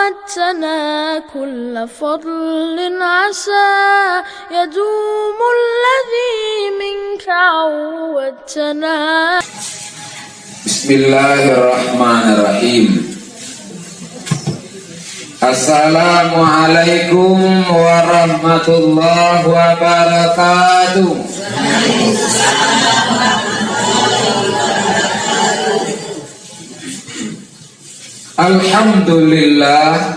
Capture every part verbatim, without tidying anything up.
عودتنا كل فضل عسى يدوم الذي منك عودتنا. بسم الله الرحمن الرحيم. السلام عليكم ورحمة الله وبركاته. الحمد لله.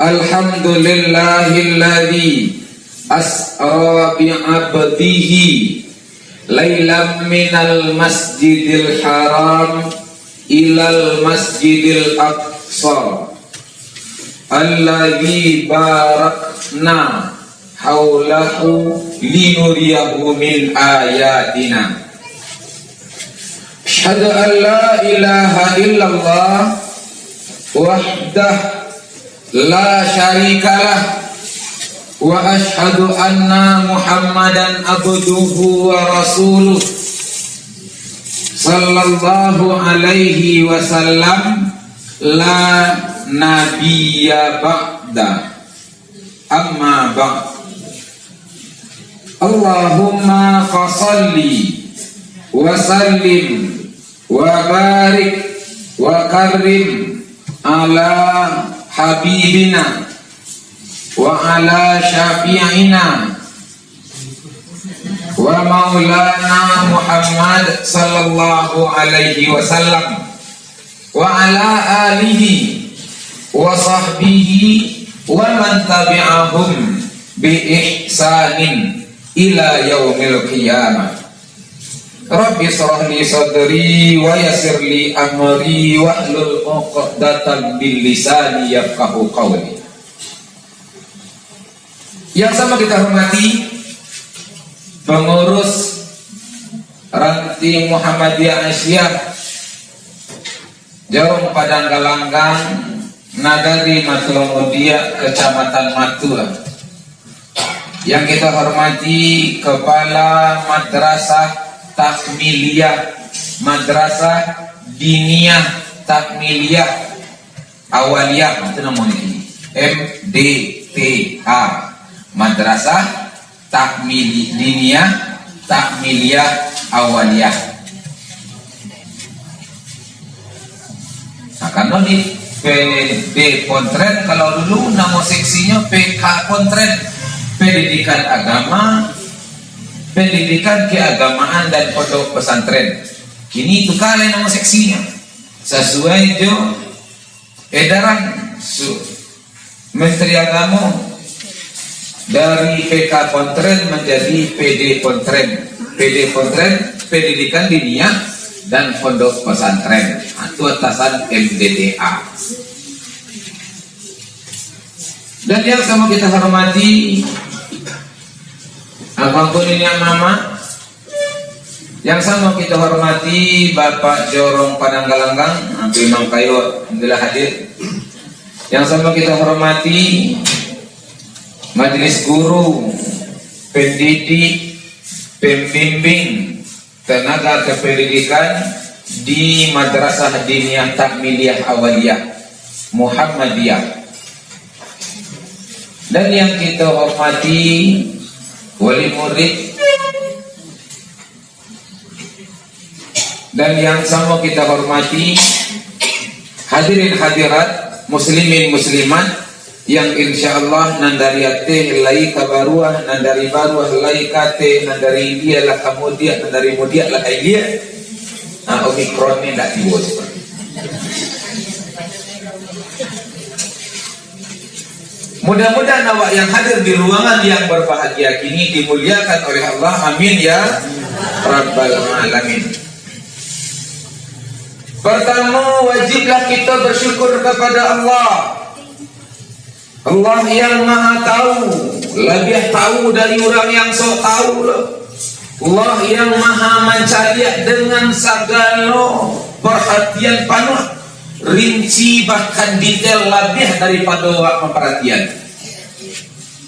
الحمد لله الذي أسرى بعبده ليلا من المسجد الحرام إلى المسجد الأقصى الذي باركنا حوله لنريه من آياتنا. أشهد أن لا إله إلا الله وحده لا شريك له، وأشهد أن محمدا عبده ورسوله، صلى الله عليه وسلم، لا نبي بعده. أما بعد. اللهم فصل وسلم وبارك وكرم على حبيبنا وعلى شفيعنا ومولانا محمد صلى الله عليه وسلم وعلى آله وصحبه ومن تبعهم بإحسان إلى يوم القيامة. رب اشرح لي صدري ويسر لي أمري واحلل عقدة من لساني يفقهوا قولي. Yang sama kita hormati, pengurus Ranting Muhammadiyah Asia, Jorong Padang Galanggang, Nagari Matua Mudia, Kecamatan Matua. Yang kita hormati Kepala Madrasah Takmiliyah, Madrasah Diniyah Takmiliyah Awaliyah, itu namonyo, M D T A, Madrasah Takmili-, Diniyah Takmiliyah Awaliyah. Nah, karena di P D Pontren, kalau dulu nama seksinyo P K Pontren, Pendidikan Agama, Pendidikan Keagamaan dan Pondok Pesantren. Kini tukar lah nama seksinyo, sasuai jo edaran su-, Menteri Agamo, dari P K Pontren menjadi P D Pontren, P D Pontren, Pendidikan Diniyah dan Pondok Pesantren. Nah, itu atasan M D T A. Dan yang sama kita hormati, abang pun ini yang mama, yang sama kita hormati Bapak Jorong Padang Galanggang, Abu Imam Kayo, alhamdulillah hadir. Yang sama kita hormati majelis guru, pendidik, pembimbing, tenaga kependidikan di Madrasah Diniyah Takmiliyah Awaliyah Muhammadiyah. Dan yang kita hormati wali murid, dan yang sama kita hormati hadirin hadirat, muslimin muslimat, yang insyaallah nan dari ateh lai ka baruah, nan dari baruah lai ka ateh, nan dari ilia lah ka mudiak, nan dari mudiak lah ka ilia. Nah, Omikron ni ndak tibo. Mudah-mudahan awak yang hadir di ruangan yang berbahagia ini dimuliakan oleh Allah. Amin ya rabbal alamin. Pertama, wajiblah kita bersyukur kepada Allah. Allah yang Maha Tahu, lebih tahu dari urang yang sok tahu lah. Allah yang Maha Mancaliak dengan sagalo perhatian panuah, rinci, bahkan detail labiah daripado awak mamparatian.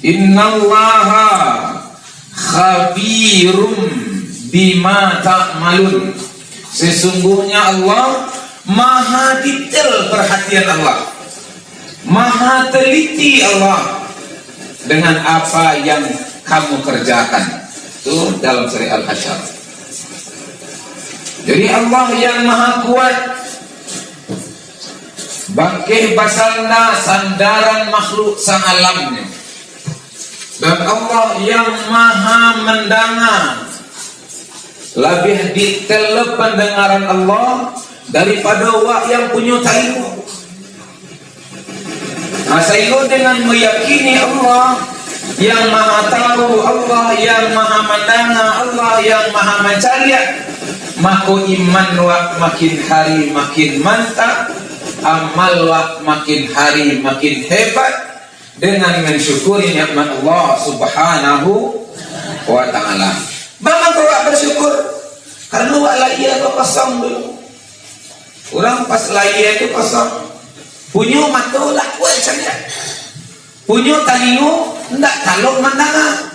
Innallaha khabirum bima ta'malun. Sesungguhnya Allah Maha detail perhatian Allah. Maha teliti Allah dengan apa yang kamu kerjakan. Tu dalam surah Al-Hasyr. Jadi Allah yang maha kuat, bangkeh basanda sandaran makhluk saalamnyo. Dan Allah yang maha mandanga, labiah detail pandangaran Allah daripado awak yang punyo talingo. Nah, saigo dengan meyakini Allah yang maha tahu, Allah yang maha mandanga, Allah yang maha mancaliak, mako iman wak makin hari makin mantap, amal wak makin hari makin hebat, dengan mansyukuri nikmat Allah Subhanahu wa Ta'ala. Baa mangko wak basyukur? Karano wak lahia ko kosong dulu. Urang pas lahia tu kosong. Punyo mato lah kuaik caliak. Punyo talingo ndak talok mandanga.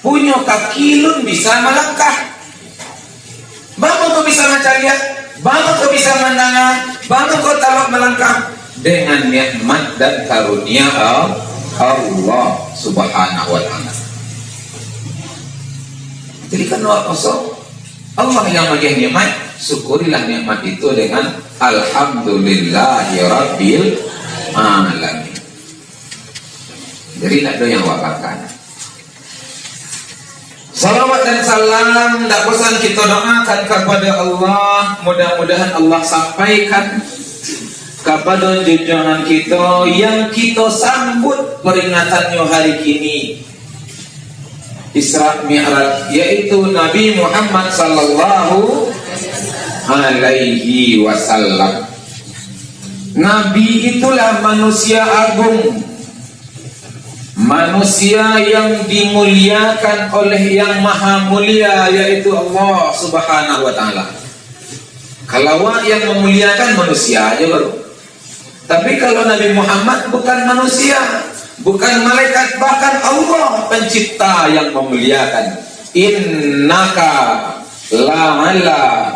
Punyo kaki lun bisa malangkah. Baa mangko bisa mancaliak, baa mangko bisa mandanga, baa mangko talok malangkah? Dengan nikmat dan karunia Al-, Allah Subhanahu wa Ta'ala. Jadi, kan awak kosong, Allah yang magiah nikmat, syukurilah nikmat itu dengan alhamdulillahirabbil alamin. Jadi, ndak ado yang awak banggakan. Salawat dan salam ndak bosan kito doakan kapada Allah. Mudah-mudahan Allah sampaikan kapada junjungan kito yang kito sambut peringatannyo hari kini, Isra Mi'raj, yaitu Nabi Muhammad sallallahu alaihi wasallam. Nabi itulah manusia agung, manusia yang dimuliakan oleh Yang Maha Mulia, yaitu Allah Subhanahu wa Ta'ala. Kalau awak yang memuliakan manusia aja baru. Tapi kalau Nabi Muhammad bukan manusia, bukan malaikat, bahkan Allah pencipta yang memuliakan. Innaka la'ala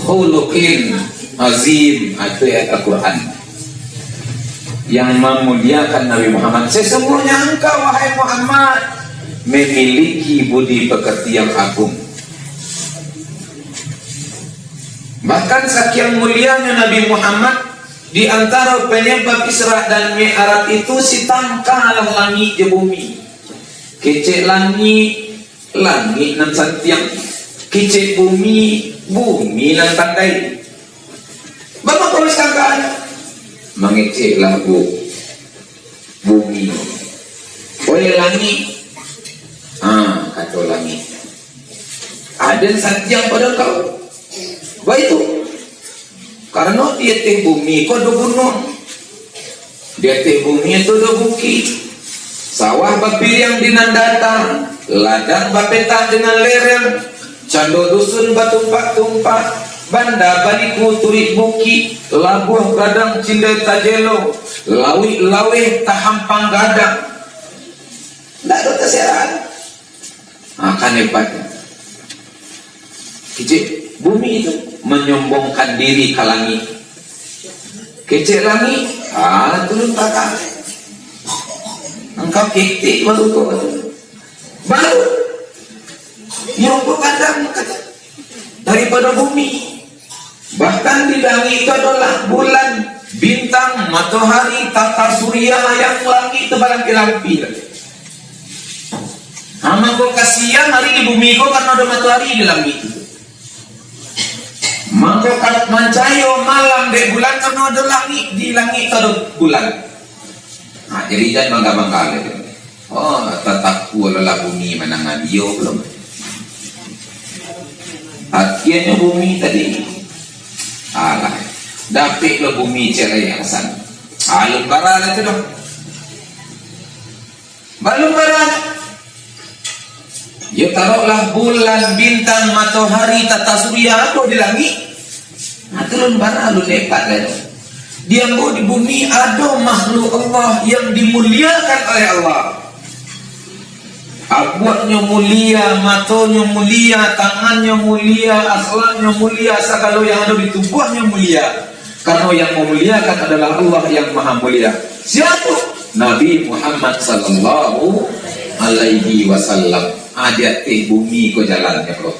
khuluqin azim. Ah, itu ayat Al-Quran yang memuliakan Nabi Muhammad. Sesungguhnya engkau, wahai Muhammad, memiliki budi pekerti yang agung. Bahkan sakian mulianya Nabi Muhammad, di antara penyebab Isra dan Mi'raj itu, sitangkalah langik jo bumi. Kecek langik, langik nan santiang. Kecek bumi, bumi nan pandai. Baa mangko sitangka? Mangeceklah bu-, bumi. Oi langik. Ha, kato langik. Aden santiang pado kau. Baitu. Karano di ateh bumi ko ado gunuang. Di ateh bumi tu ado bukik. Sawah bapiriang di nan data, ladang bapetak di nan lereng, cando dusun batumpak-tumpak, banda baliku turik bukik, labuah gadang cindai tajelo, lauik laweh tahampang gadang. Ndak ado taserahan. Ha, kan hebatnyo. Kecek bumi tu manyombongkan diri ka langik. Kecek langik, ha, turun patah. Angkau ketek baru ko. Baru. Yo, ko kadang kata, daripado bumi. Bahkan di langik itu adolah bulan, bintang, matohari, tata surya, yang langik tu balampi-lampi. Ha, mangko kasian ari di bumi ko karano ado matohari di langik tu. Mangko ka-, mancayo malam dek bulan karano ado langik, di langik tu ado bulan. Ha, jadi jan bangga-bangga lai. Oh, tatakua lah bumi manangan iyo pulo. Akhirnyo bumi tadi, alah, dapek lo bumi cek lai alasan. Alun bara lah tu doh. Balun bara. Yo, taroklah bulan, bintang, matohari, tata surya ado di langik. Nah, tu alun bara, alun hebat lah tu. Di ambo di bumi ado makhluk Allah yang dimuliakan oleh Allah. Abuaknyo mulia, matonyo mulia, tangannyo mulia, akhlaknyo mulia, sagalo yang ado di tubuahnyo mulia. Karena yang memuliakan adalah Allah yang Maha Mulia. Siapa? Nabi Muhammad sallallahu alaihi wasallam. Ah, di ateh bumi ko jalannyo, bro.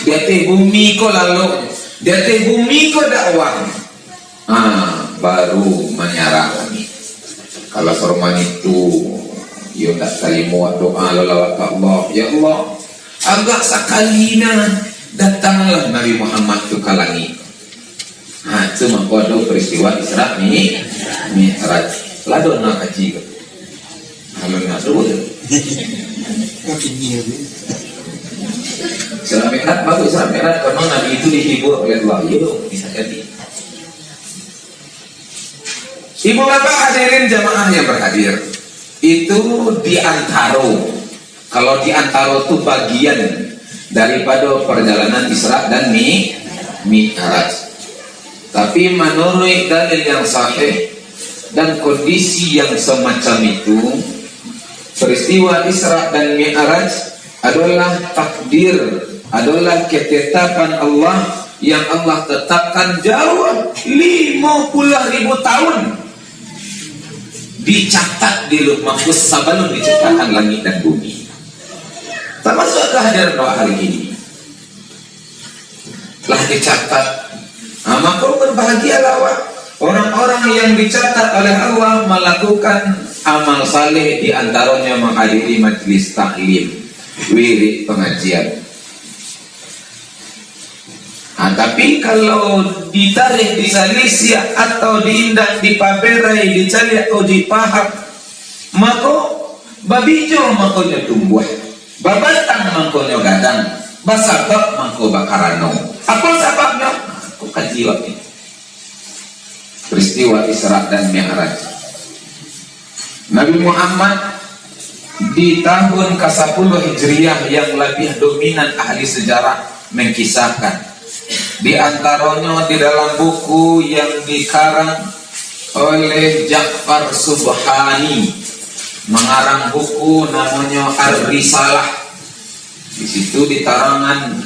Di ateh bumi ko lalu. Di ateh bumi ko dakwah. Ah, baru manyarangi. Kalau saroman itu, iyo ndak tarimo doa lalawat ka Allah. Ya Allah, agak sakali nah, datanglah Nabi Muhammad tu ka langik. Ha, tu mangko ado peristiwa Isra Mi-, Mi'raj. Lah ado nan kaji tu. Kalau nak tu. Isra Mi'raj, bagus Isra Mi'raj, karena Nabi itu dihibur oleh Allah. Iyo, bisa jadi. Ibu bapak hadirin jamaah yang berhadir, itu di antaro, kalau di antaro tu bagian daripada perjalanan Isra dan Mi-, Mi'raj. Tapi menurut dalil yang sahih dan kondisi yang semacam itu, peristiwa Isra dan Mi'raj adalah takdir, adalah ketetapan Allah yang Allah tetapkan jauh lima puluh ribu tahun dicatat di Lauh Mahfuz sebelum diciptakan langit dan bumi. Termasuk kehadiran awak hari ini. Lah dicatat. Nah, maka berbahagialah awak, orang-orang yang dicatat oleh Allah melakukan amal saleh, di antaranya menghadiri majlis taklim, wirid pengajian. Nah, tapi kalau ditarik, disalisiak, atau diindak, dipaberai, dicaliak uji paham, mako babijo mangkonyo tumbuah, babatang mangkonyo gadang, basabab mangko bakarano. Apo sababnyo? Aku kaji awak ni. Peristiwa Isra dan Mi'raj. Nabi Muhammad di tahun kasapuluh Hijriah yang labiah dominan ahli sejarah mengkisahkan. Di antaronyo di dalam buku yang dikarang oleh Ja'far Subhani, mangarang buku namonyo Ar-Risalah. Di situ ditarangan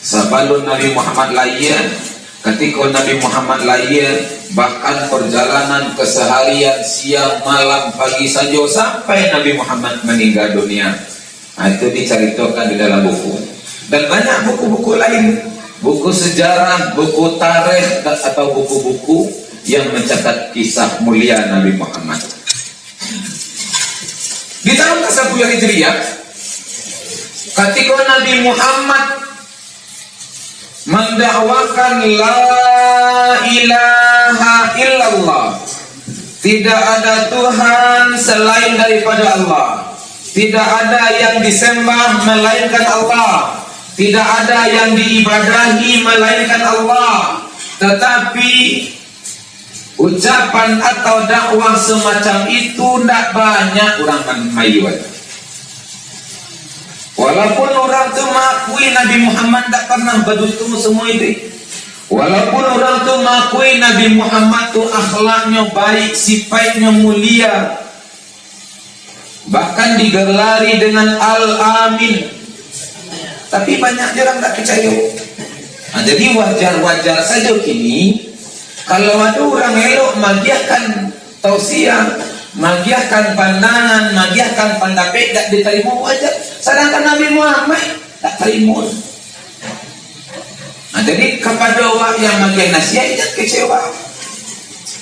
sabalun Nabi Muhammad lahia, katiko Nabi Muhammad lahia, bahkan perjalanan keseharian siang, malam, pagi, sanjo, sampai Nabi Muhammad meninggal dunia. Nah, itu dicaritokan di dalam buku. Dan banyak buku-buku lain, buku sejarah, buku tarikh, atau buku-buku yang mencatat kisah mulia Nabi Muhammad. Di tahun kasapuluh Hijriah, katiko Nabi Muhammad mendakwakan la ilaha illallah, tidak ada Tuhan selain daripada Allah, tidak ada yang disembah melainkan Allah, tidak ada yang diibadahi melainkan Allah, tetapi ucapan atau dakwah semacam itu ndak banyak urang man-, mayuan. Walaupun urang tu mengakui Nabi Muhammad ndak pernah baduto seumur iduik. Walaupun urang tu mengakui Nabi Muhammad tu akhlaknyo baik, sipaiknyo mulia, bahkan digelari dengan Al-Amin. Tapi banyak je urang tak picayo. Nah, jadi wajar-wajar sajo kini, kalau ado urang elok magiahkan tausiah, magiahkan pandangan, magiahkan pandapek, tak ditarimo, wajar. Sadangkan Nabi Muhammad tak tarimo. Nah, jadi kapado awak yang magiah nasihat, jan kecewa.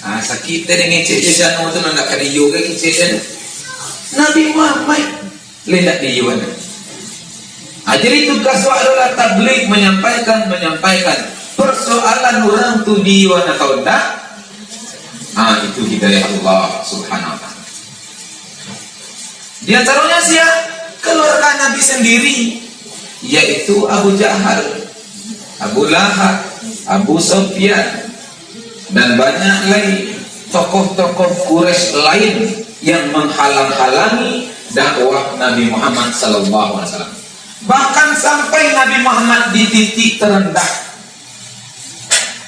Ah, sakik teh dengecek je jano tu, nak ka diyo ke kecek je. Nabi Muhammad le ndak diyo. Ah, jadi tugas awak adalah tabligh, menyampaikan, menyampaikan. Persoalan urang tu diyo atau ndak, ah, itu hidayah Allah Subhanahu wa Ta'ala. Di antaranya sia? Keluarga Nabi sendiri, yaitu Abu Jahal, Abu Lahab, Abu Sufyan, dan banyak lai tokoh-tokoh Quraisy lain yang menghalang-halangi dakwah Nabi Muhammad sallallahu alaihi wasallam. Bahkan sampai Nabi Muhammad di titik terendah.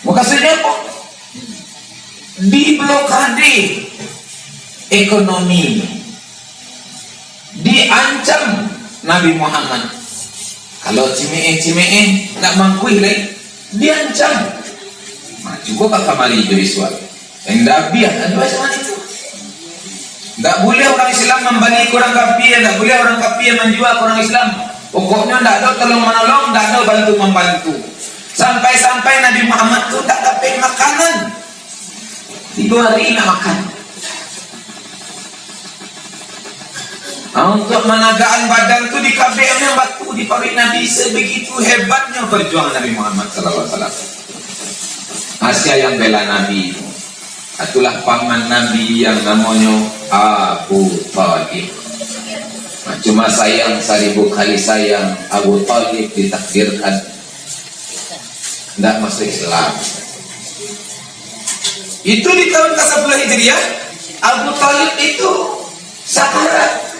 Maksudnya apa? Diblokade ekonomi, diancam Nabi Muhammad. Kalau cimeeh-cimeeh, nak mangkuih lai, diancam. Nah, cubo ka kamari jo isuak. Indak abiah kan duo zaman itu. Ndak buliah urang Islam mambali ka urang kafir, ndak buliah urang kafir manjua ka urang Islam. Pokoknyo ndak ado tolong manolong, ndak ado bantu mambantu. Sampai-sampai Nabi Muhammad tu ndak dapek makanan. Tigo hari indak makan. Nah, untuk managakan badan tu dikabeknyo batu di paruik Nabi, sebegitu hebatnyo perjuangan Nabi Muhammad sallallahu alaihi wasallam. Asia yang bela Nabi itu. Itulah paman Nabi yang namonyo Abu Thalib. Nah, cuma sayang, saribu kali sayang, Abu Thalib ditakdirkan ndak masuk Islam. Itu di tahun kasapuluah Hijriah, Abu Thalib itu sakarat,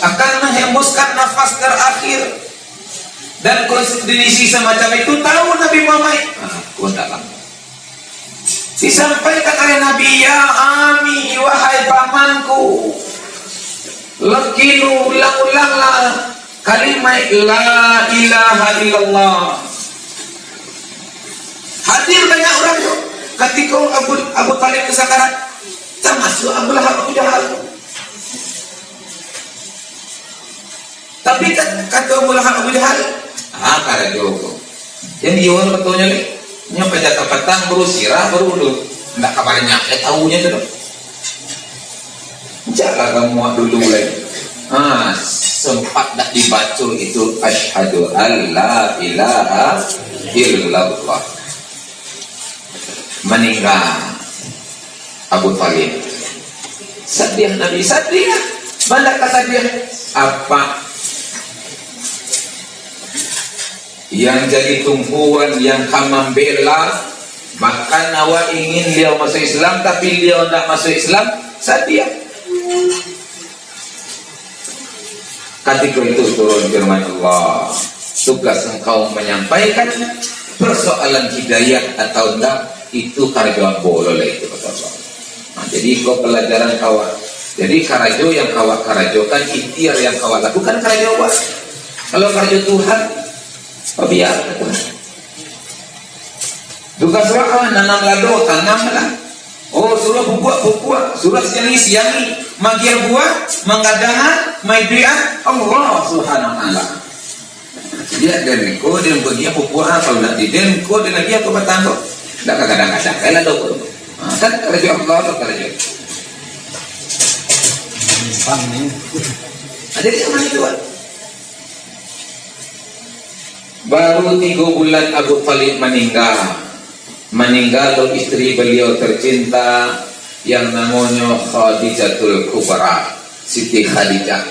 akan menghembuskan nafas terakhir. Dan kondisi semacam itu tahu Nabi Muhammad. Nah, kok ndak lamo. Disampaikan oleh Nabi, "Ya ami, wahai pamanku, lakinu, ulang-ulanglah kalimat la ilaha illallah." Hadir banyak urang tu. Katiko Abu, Abu Thalib tu sakarat, tamasuak Abu Lahab, Abu Jahal tu. Tapi kan, kato Abu Lahab, Abu Jahal, "Ah, karajo ko." Jan iyo katonyo lai. Nyo paja ka patang, baru sirah, baru ulun. Ndak ka banyak lai tahunyo tu doh. Cak lah kamu dulu lai. Ha, sempat dak dibaco itu, "Asyhadu an la ilaha illallah." Maningga Abu Thalib. Sadiah Nabi, sadiah. Bana ka sadiah. Apa yang jadi tumpuan, yang ka mambela, bahkan awak ingin liau masuk Islam, tapi liau ndak masuk Islam, sadiah. Katiko itu turun firman Allah, "Tugas engkau manyampaikan, persoalan hidayah atau ndak, itu karajo ambo lo lah itu," kato Allah. Nah, jadi iko palajaran ka awak. Jadi karajo yang ka awak karajokan, ikhtiar yang ka awak lakukan, karajo awak. Kalau karajo Tuhan, pabiakan. Tugas awak, ah, nanam lado, tanamlah. Oh, suruah pupuak, pupuak. Suruah siangi, siangi. Maagiah buah, manggadangan, maiduikan Allah Subhanahu wa Taala. Jadi, den ko, den bagi pupuak, ah, kalau ndak di den ko, den lagi ko batang ko. Ndak kagadang-gadang, kan lado ko. Ah, kan karajo Allah tu karajo. Jadi, aman itu, Pak. Baru tigo bulan Abu Thalib maningga. Maningga lo istri beliau tercinta yang namonyo Khadijatul Kubra, Siti Khadijah.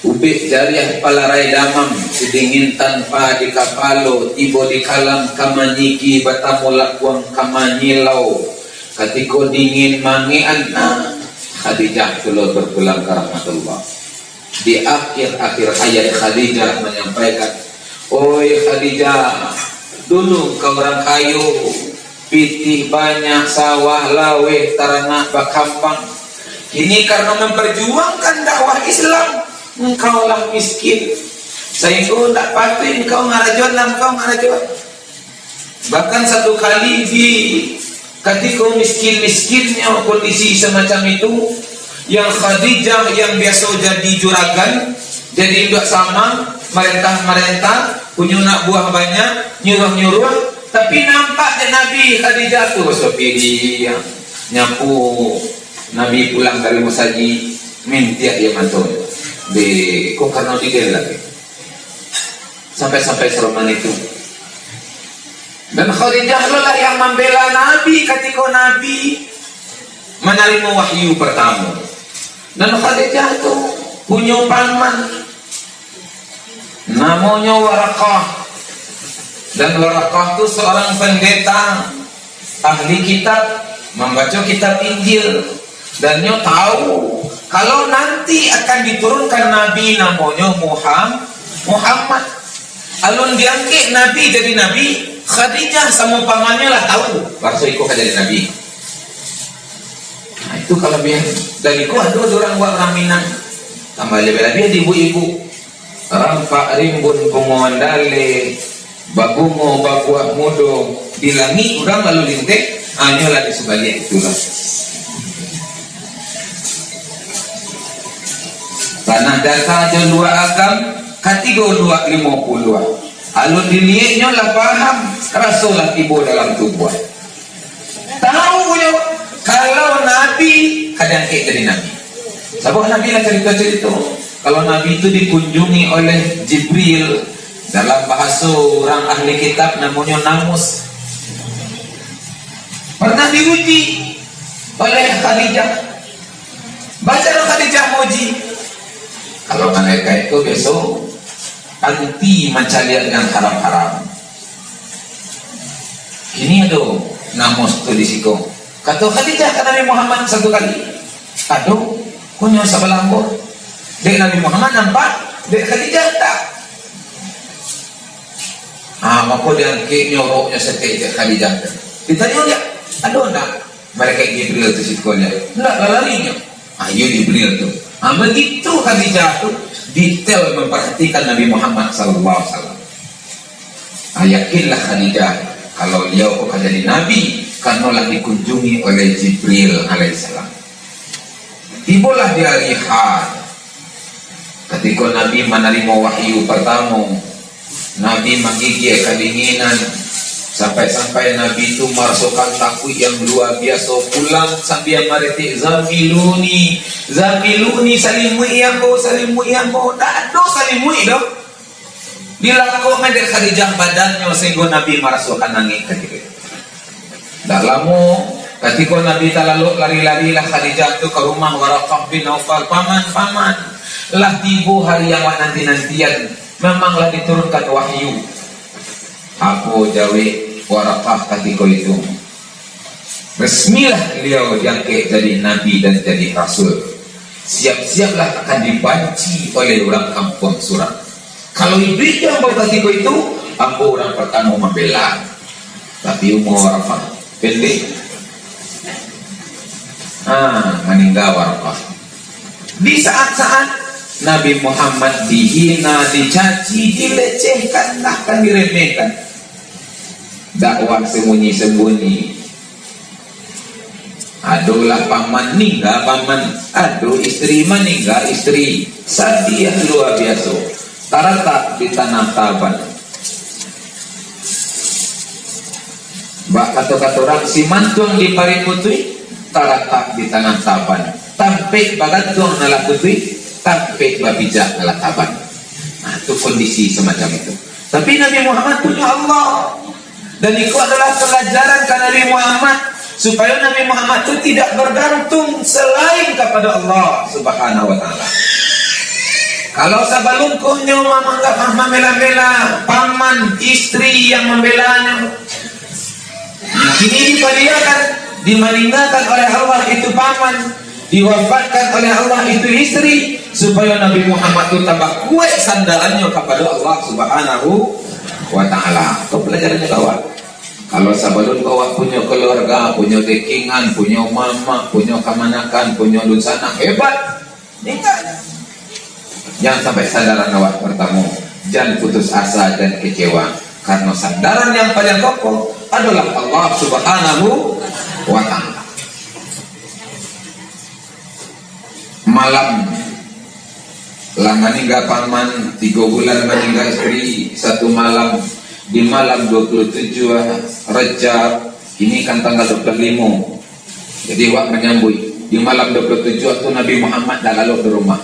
Ubek jariah palarai damam, sidingin tanpa di kapalo, tibo di kalam ka manyigi, batamu lakuang ka manyilau. Katiko dingin mangekan, nah, Khadijah tu lo berpulang ka rahmatullah. Di akhir-akhir hayat Khadijah manyampaikan, "Oi Khadijah, dulu engkau urang kayo, pitih banyak, sawah, laweh, taranak bakambang. Kini karano memperjuangkan dakwah Islam, engkau lah miskin. Sahinggo ndak patuik engkau ngarajoan, lah engkau ngarajoan." Bahkan satu kali di katiko miskin-miskinnyo kondisi semacam itu, yang Khadijah yang biaso jadi juragan, jadi induak samang, marentah-marentah, punyo anak buah banyak, nyuruah-nyuruah, tapi nampak dek Nabi Khadijah tu basopi di, nyapu Nabi pulang dari musajik, mintiak iyo mato. Deh, kok karano di den lagi. Sampai-sampai saroman itu. Dan Khadijah lo lah yang mambela Nabi katiko Nabi manarimo wahyu partamo. Dan Khadijah tu punyo paman, namonyo Waraqah. Dan Waraqah tu seorang pendeta ahli kitab, mambaco kitab Injil, dan nyo tahu kalau nanti akan diturunkan nabi namonyo Muham-, Muhammad. Alun diangkek nabi jadi nabi, Khadijah samo pamannyo lah tahu, baraso iko ka jadi nabi. Nah, itu kalabihan. Dan iko ado urang, urang Minang. Tambah labiah-labiah di ibu-ibu. Rampak rimbun punguan daleh, Babungo, babuah mudo, di langik urang lalu linteh, hanyolah di subaliak itulah. Tanah data jo luak agam, katigo luak limo puluah. Alun dilieknyo lah paham, raso lah tibo dalam tubuah. Tahu nyo, kalau Nabi ka diangkek jadi Nabi. Sabab Nabi lah carito-carito. Kalau Nabi tu dikunjungi oleh Jibril, dalam bahaso urang ahli kitab namonyo namus. Pernah diuji oleh Khadijah. Bacaro Khadijah mauji. Kalau malaikat tu biaso anti mancaliak nan haram-haram. Kini ado namus tu di siko. Kato Khadijah ka Nabi Muhammad satu kali, "Ado, kunyo sabalah ambo." Dek Nabi Muhammad nampak, dek Khadijah tak. Ah, mako diangkeknyo roknyo saketek dek Khadijah tu. Ditanyo dia, "Ado ndak malaikat Jibril tu siko dia?" "Ndak, lah lari nyo." Ah, iyo Jibril tu. Ah, begitu Khadijah tu detail memperhatikan Nabi Muhammad sallallahu alaihi wasallam. Ah, yakinlah Khadijah, kalau beliau ko ka jadi nabi, karano lah dikunjungi oleh Jibril alaihissalam. Tibolah di ari H, katiko Nabi manarimo wahyu partamo, Nabi manggigil kadinginan, sampai-sampai Nabi tu marasokan takuik yang lua biaso, pulang sambia maritik, "Zamiluni, zamiluni, salimuik ambo, salimuik ambo." Ndak ado salimuik doh. Dilakokkan dek Khadijah badannyo, sahinggo Nabi marasokan nangih katiko itu. Ndak lamo, katiko Nabi talalok, lari-larilah Khadijah tu ka rumah Waraqah bin Naufal, "Paman, paman, lah tibo hari yang wak nanti-nantian, memang lah diturunkan wahyu." Apo jawek Waraqah katiko itu? Resmilah beliau diangkek jadi nabi dan jadi rasul. Siap-siaplah akan dibanci oleh urang kampuang surang. Kalau iduik jo ambo katiko itu, ambo urang partamo mambela. Tapi umua Waraqah pendek. Ah, maningga Waraqah. Di saat-saat Nabi Muhammad dihina, dicaci, dilecehkan, bahkan diremehkan. Dakwah sembunyi-sembunyi. Adolah paman, ningga paman. Ado isteri, maningga isteri. Sadiah lua biaso. Taratak di tanah Taban. Bak kato-kato urang, simantuang di parik putuih, taratak di tanah Taban. Tampek bagantuang nan lah putuih, tampek bapijak nan lah taban. Nah, itu kondisi semacam itu. Tapi Nabi Muhammad punyo Allah. Dan itu adalah pelajaran ka Nabi Muhammad, supaya Nabi Muhammad tu tidak bergantung selain kepada Allah Subhanahu wa Ta'ala. Kalau sabalun ko nyo mamanggap, ah, mambela-bela paman, isteri yang mambelanyo, kini dipadiakan, dimaninggakan oleh Allah itu paman, diwafatkan oleh Allah itu isteri, supaya Nabi Muhammad tu tambah kuaik sandarannyo kapado Allah Subhanahu wa Ta'ala. Itu pelajarannyo ka awak. Kalau sabalun ko awak punyo keluarga, punyo dekingan, punyo mamak, punyo kamanakan, punyo dunsanak, hebat. Ningga. Jan sampai sandaran awak partamo, jan putus asa, jan kecewa. Karena sandaran yang paling kokoh adalah Allah Subhanahu wa Ta'ala. Malam lah maningga paman, tigo bulan maningga isteri, satu malam, di malam dua puluh tujuh Rajab, ini kan tanggal dua puluh lima. Jadi, awak manyambuik, di malam dua puluh tujuh tu Nabi Muhammad dah lalok di rumah.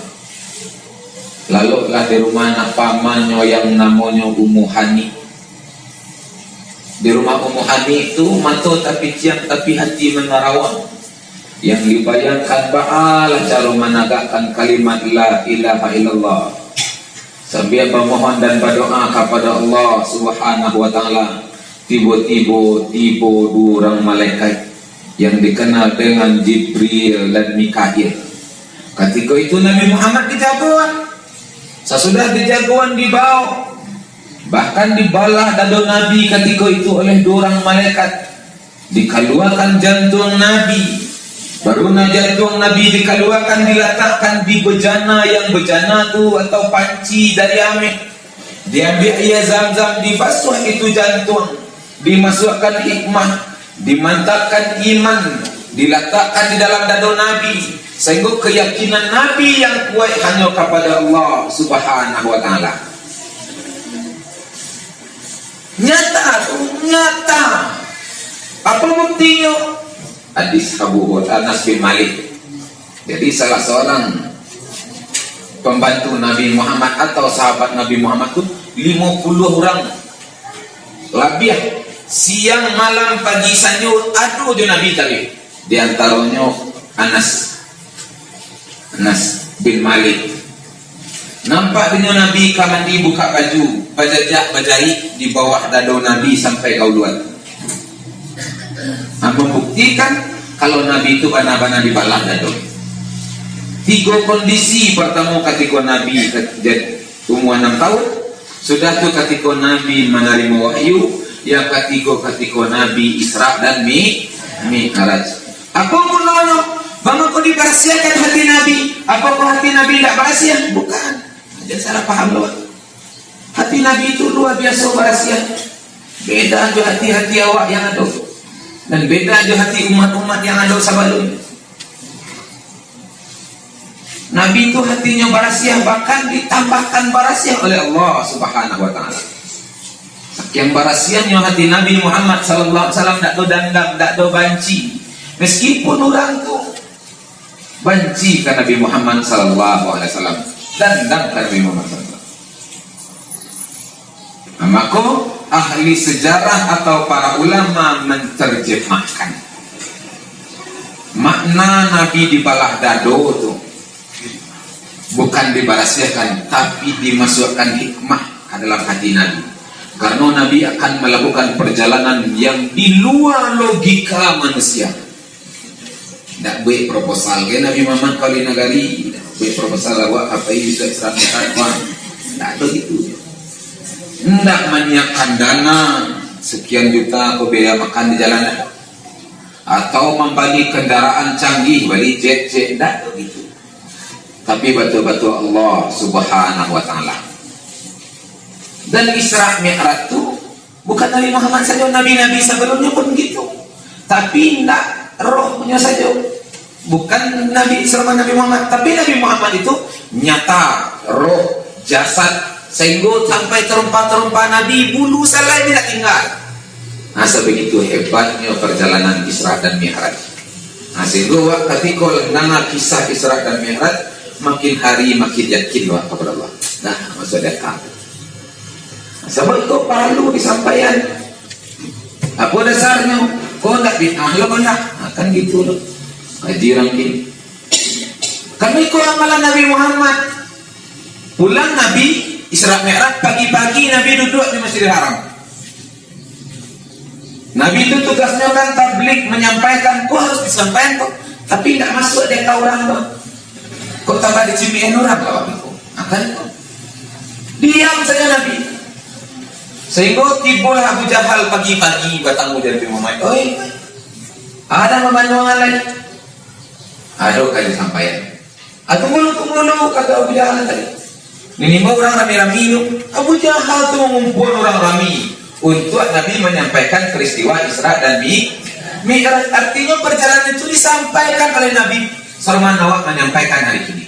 Laloklah di rumah anak pamannyo yang namonyo Ummu Hani. Di rumah Ummu Hani tu, mato tapiciang, tapi hati manarawang. Yang dibayangkan, baalah caro managakkan kalimat la ilaha illallah. Sambia bamohon dan badoa kapada Allah Subhanahu wa Ta'ala, tibo-tibo tibo duo urang malaikat yang dikenal dengan Jibril dan Mikail. Katiko itu Nabi Muhammad dijagoan. Sasudah dijagoan, dibao. Bahkan dibalah dado Nabi katiko itu oleh duo urang malaikat. Dikaluakan jantuang Nabi. Baru nah jantuang Nabi dikaluakan, dilatakkan di bejana, yang bejana tu atau panci dari ameh. Diambiak aia Zam-Zam, dibasuah itu jantuang, dimasuakkan hikmah, dimantapkan iman, dilatakkan di dalam dado Nabi, sahinggo kayakinan Nabi yang kuaik hanyo kapada Allah Subhanahu wa Ta'ala. Nyata tu, nyata. Apa buktinyo? Hadis Abu Hur-, Anas bin Malik. Jadi, salah seorang pembantu Nabi Muhammad atau sahabat Nabi Muhammad tu limo puluah urang labiah. Siang, malam, pagi, sanjo ado jo Nabi tadi. Di antaronyo Anas. Anas bin Malik. Nampak dinyo Nabi ka mandi, bukak baju, bajajak, bajarik di bawah dado Nabi sampai ka uluan. Nah, mambuktikan kalau Nabi tu bana-bana dibalah dado. Tigo kondisi, partamo katiko Nabi ka-, jad-, umua anam tahun, sudah tu katiko Nabi manarimo wahyu, yang katigo katiko Nabi Isra dan Mi-, Mi'raj. Apo gunonyo? Mangko dibarasiahkan hati Nabi. Apokoh hati Nabi indak barasiah? Bukan. Jan salah paham lo. Hati Nabi itu luar biaso barasiah. Beda jo hati-hati awak yang ado. Dan beda jo hati umat-umat yang ado sabalum. Nabi tu hatinyo barasiah, bahkan ditambahkan barasiah oleh Allah Subhanahu wa Ta'ala. Sakian barasiahnyo hati Nabi Muhammad sallallahu alaihi wasallam, dak ado dandam, dak ado banci. Meskipun urang tu banci ka Nabi Muhammad sallallahu alaihi wasallam, dandam ka Nabi Muhammad sallallahu alaihi wasallam. Nah, mako, ahli sejarah atau para ulama menerjemahkan makna Nabi dibalah dado tu bukan dibarasiahkan, tapi dimasuakkan hikmah ka dalam hati Nabi. Karena Nabi akan melakukan perjalanan yang di luar logika manusia. Ndak buek proposal, "Ge, Nabi Muhammad ka nagari." Ndak buek proposal, "Awak ka pai bisuak Isra Mi'raj, Bang." Ndak ado gitu. Ndak manyiapkan dana sekian juta ko biaya makan di jalan, ndak ado. Atau mambali kendaraan canggih, bali jet-jet, ndak ado gitu. Tapi batua-batua Allah Subhanahu wa Ta'ala. Dan Isra Mi'raj tu bukan Nabi Muhammad sajo, nabi-nabi sabalumnyo pun gitu. Tapi indak rohnyo sajo. Bukan Nabi, selamat Nabi Muhammad, tapi Nabi Muhammad itu nyata, roh, jasad, sahinggo sampai tarumpa-tarumpa Nabi, bulu salai indak tinggal. Nah, sabagitu hebatnyo parjalanan Isra dan Mi'raj. Nah, sahinggo wak katiko lah danga kisah Isra dan Mi'raj, makin hari makin yakin wak kapada Allah. Nah, maksud dia kan. Sabab iko paralu disampaian. Apo dasarnyo? Ko ndak bid'ah lo, ko ndak? Nah, kan gitu lo. Kaji urang gini. Kan iko amalan Nabi Muhammad. Pulang Nabi Isra Mi'raj, pagi-pagi Nabi duduak di Masjidil Haram. Nabi tu tugasnyo kan tablig, manyampaikan, ko harus disampaian ko. Tapi indak masuak di aka urang tu. Ko tambah dicimian urang lah waktu tu. Nah, kan ko. Diam sajo Nabi. Sahinggo tibolah Abu Jahal pagi-pagi batamu jo Nabi Muhammad. "Oi, ado nan mambantuang lai?" "Ado ka disampaian." "Ah, tunggu lu, tunggu lu," kato Abu Jahal tadi. Diimbau urang rami-rami tu. Abu Jahal tu mangumpuan urang rami untuak Nabi manyampaikan peristiwa Isra dan Mi-, Mi'raj. Artinyo, perjalanan itu disampaikan oleh Nabi. Saruman awak manyampaikan hari kini.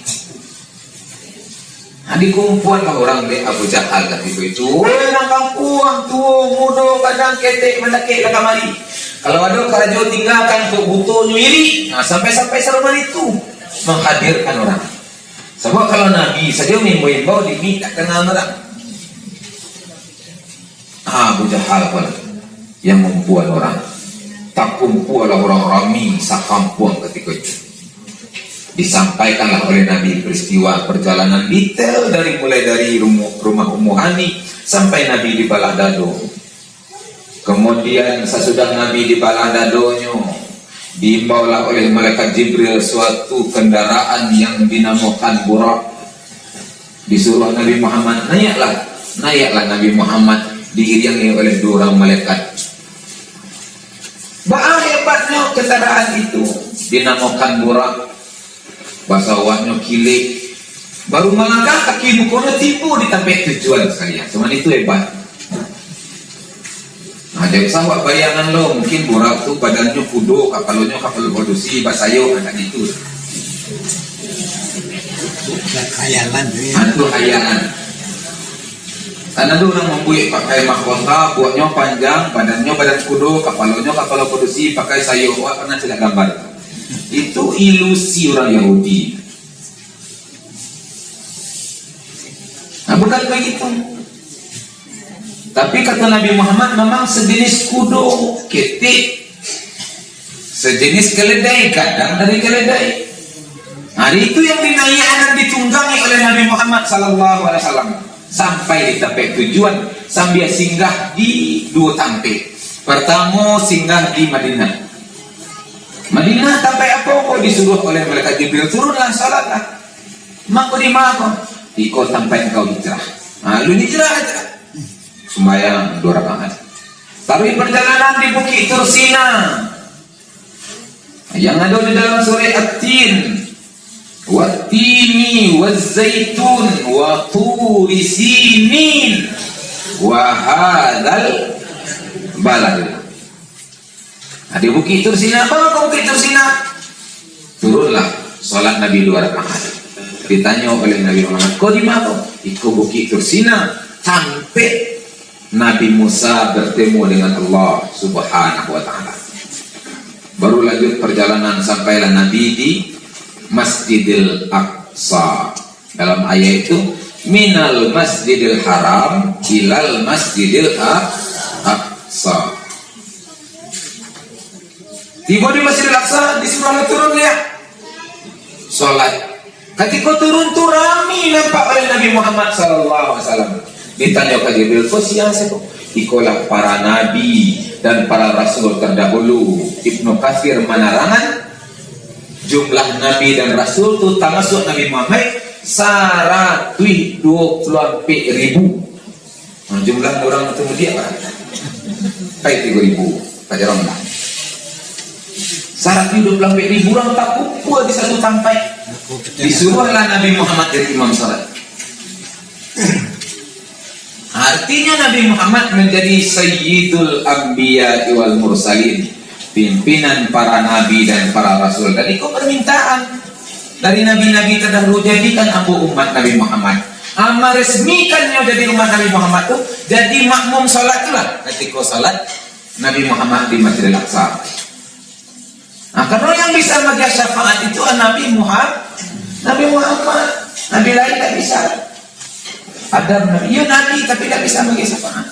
Nah, dikumpuanlah urang dek Abu Jahal katiko itu. Woi, urang kampuang, tuo, mudo, gadang, ketek, mandakek lah kamari. Kalau ado karajo tinggakan, kok butonyo iri. Nah, sampai-sampai saruman itu manghadirkan urang. Sabab kalau Nabi sajo maimbau-imbau, dimi tak kanal urang. Ah, Abu Jahal pun yang mambuek urang. Takumpualah urang rami sakampuang katiko itu. Disampaikanlah oleh Nabi peristiwa perjalanan detail dari, mulai dari rumu-, rumah Ummu Hani sampai Nabi dibalah dado. Kemudian, sasudah Nabi dibalah dadonyo, diimbaulah oleh malaikat Jibril suatu kendaraan yang dinamokan Burak. Disuruah Nabi Muhammad, "Naiaklah." Naiaklah Nabi Muhammad, diiringi oleh dua urang malaikat. Baa hebatnyo kendaraan itu, dinamokan Burak. Basa awaknyo kilek, Baru malangkah, kaki mukonyo tibo di tampek tujuan sakalian. Cuman itu hebat. Nah, jan usah awak bayangan lo, mungkin burak tu badannyo kudo, kapalonyo kapalo padusi, basayok, nah, kan itu. Khayalan tu, ya. Nah, tu khayalan. Kan ado urang mambuek pakai mahkota, buaknyo panjang, badannyo badan kudo, kapalonyo kapalo padusi, pakai sayok. Awak pernah caliak gambar? Itu ilusi urang Yahudi. Nah, bukan begitu. Tapi kata Nabi Muhammad, memang sejenis kudo, ketek. Sejenis keledai, gadang dari keledai. Nah, itu yang dinaiakan dan ditunggangi oleh Nabi Muhammad sallallahu alaihi wasallam sampai di tampek tujuan, sambil singgah di duo tampek. Pertamo, singgah di Madinah. Madinah tampek apo? Kok disuruh oleh malaikat Jibril, "Turunlah, salatlah." "Mako di ma ko?" "Iko tampek engkau hijrah." Nah, lu hijrah aja. Sumbayang duo rakaat. Tapi perjalanan di Bukik Tursina, yang ado di dalam surah At-Tin, "Wattini wazzaitun wa turi sinin wa hadzal balad." Nah, di Bukik Tursina, apo ka Bukik Tursina? Turunlah, salat Nabi duo rakaat. Ditanyo oleh Nabi Muhammad, "Ko di ma ko?" "Iko Bukik Tursina, tampek Nabi Musa bertemu dengan Allah Subhanahu wa Ta'ala." Baru lanjut perjalanan, sampailah Nabi di Masjidil Aqsa. Dalam ayat itu, "Minal Masjidil Haram ilal Masjidil A-, Aqsa." Tibo di Masjidil Aqsa, disuruh turun, ya. Salat. Katiko turun tu, rami nampak oleh Nabi Muhammad sallallahu alaihi wasallam. Ditanyo ka Jibril, "Ko sia, sia ko?" "Ikolah para nabi dan para rasul terdahulu." Ibnu Katsir manarangan, jumlah nabi dan rasul tu, tamasuak Nabi Muhammad, saratuih duo puluah ampek ribu. Nah, jumlah urang tu mudiak bara? Pai tigo ribu, pajarang lah. Saratuih duo puluah ampek ribu urang takumpua di satu tampek. Disuruahlah Nabi Muhammad jadi imam salat. Artinya, Nabi Muhammad menjadi Sayyidul Anbiya wal Mursalin, pimpinan para nabi dan para rasul. Dan iko permintaan dari nabi-nabi terdahulu, "Jadikan ambo umat Nabi Muhammad." Ah, maresmikannyo jadi umat Nabi Muhammad tu, jadi makmum salat tu lah. Katiko salat Nabi Muhammad di Masjidil Aqsa. Nah, karena yang bisa magiah syafaat itu Nabi Muhammad, Nabi Muhammad, Nabi lain tak bisa. Adam Nabi, iya Nabi, tapi tak bisa magiah syafaat.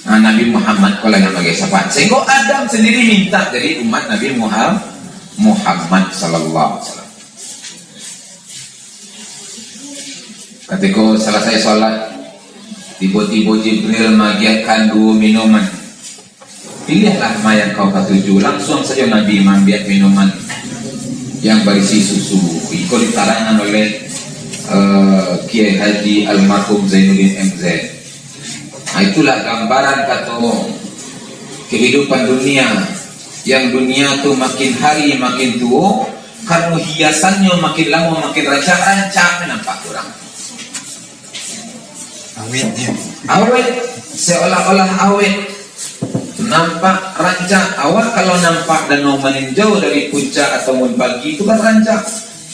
Nah, Nabi Muhammad ko lah yang magiah syafaat. Sehingga Adam sendiri minta jadi umat Nabi Muhammad, Muhammad sallallahu alaihi wasallam. Katiko salasai salat, tibo-tibo Jibril magiahkan duo minuman. "Piliahlah ma yang kau katuju." Langsuang sajo Nabi maambiak minuman yang barisi susu. Iko ditarangan oleh, eh, Kiai Haji Almarhum Zainuddin M Z. Nah, itulah gambaran kato kehidupan dunia, yang dunia tu makin hari makin tuo, karena hiasannyo makin lamo makin rancak, rancak nampak urang. Awet, ya. Awet, seolah-olah awet. Nampak rancak. Awak kalau nampak danau maninjau dari puncak atau mun pagi, itu kan rancak.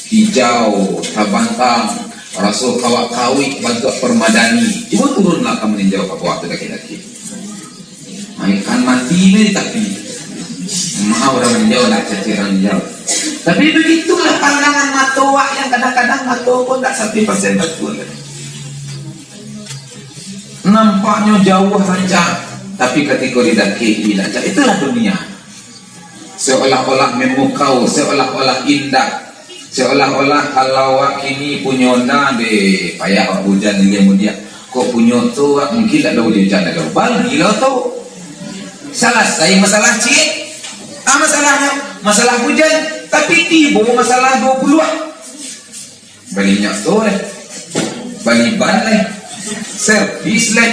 Hijau, tabantang, raso kawak-kawik bantuak permadani. Cubo turunlah ka maninjau ka bawah tu dakek-dakek. Nah, ikan mati ni di tapi. Maaf, urang maninjau lah, cacik urang maninjau. Tapi begitulah pandangan mato awak, yang kadang-kadang mato pun tak satu persen betul. Nampaknyo jauah rancak, tapi katiko didakek-i rancak. Itulah dunia. Seolah-olah memukau, seolah-olah indah, seolah-olah kalau awak kini punyo onda, deh, payah awak hujan ilia mudiak. Kok punyo oto, awak mungkin tak ado hujan-hujan ado. Balilah oto. Salasai masalah ciek. Ah, masalahnyo, masalah hujan, tapi tibo masalah duo puluah. Bali minyak tu lah. Bali ban lah. Servis lah.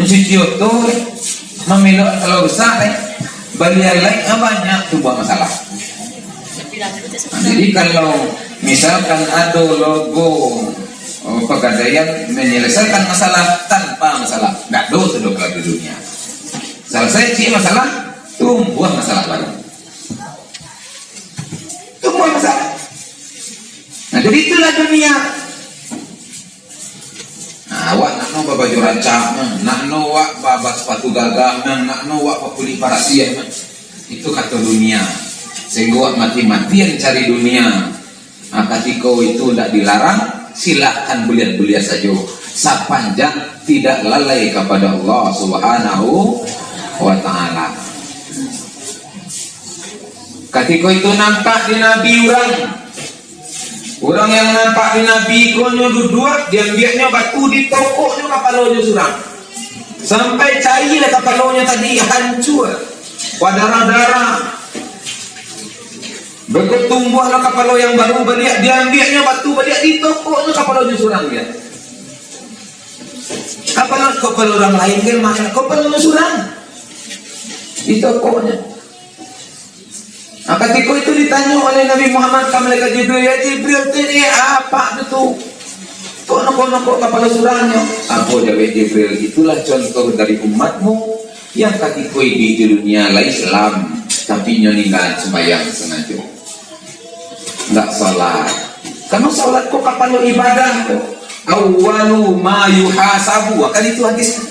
Mencuci oto lah. Mamelok kalau rusak lah. Bali alai, ah, banyak tu buah masalah. Nah, jadi kalau Misalkan ado logo, oh, Pagadaian menyelesaikan masalah tanpa masalah, ndak ado tu doh kalau di dunia. Selesai ciek masalah, tumbuah masalah baru. Tumbuah masalah. Nah, jadi itulah dunia. Nah, awak nak no babaju rancak, nah, nak no awak ba-, basapatu gagah, nah, nak no awak bakulik barasiah, nah. Itu kato dunia. Sehingga awak mati-matian cari dunia. Nah, katiko itu ndak dilarang, silakan buliah-buliah sajo, sapanjang tidak lalai kapada Allah Subhanahu wa Ta'ala. Katiko itu nampak di Nabi urang. Urang yang nampak di Nabi ko nyo duduak, diambiaknyo batu, ditokoknyo kapalonyo surang. Sampai cair kapalonyo tadi, hancua, badarah-darah. Beko tumbuahlah kapalo yang baru baliak, diambiaknyo batu baliak, ditokoknyo kapalonyo surang dia. Kapalo, kapalo urang lain kan, mako kapalonyo surang. Ditokoknyo. Nah, katiko itu ditanyo oleh Nabi Muhammad ka malaikat Jibril, "Ya Jibril, tadi apak tu tu? Kok nokok-nokok kapalo surangnyo?" Apo jawab Jibril, "Itulah contoh dari umatmu yang katiko iduik di dunia lai Islam, tapi inyo ninggalan sumbayang sangajo. Ndak salat." Karano salat ko kapalo ibadah ko. "Awwalu ma yuhasabu." Kan itu hadis.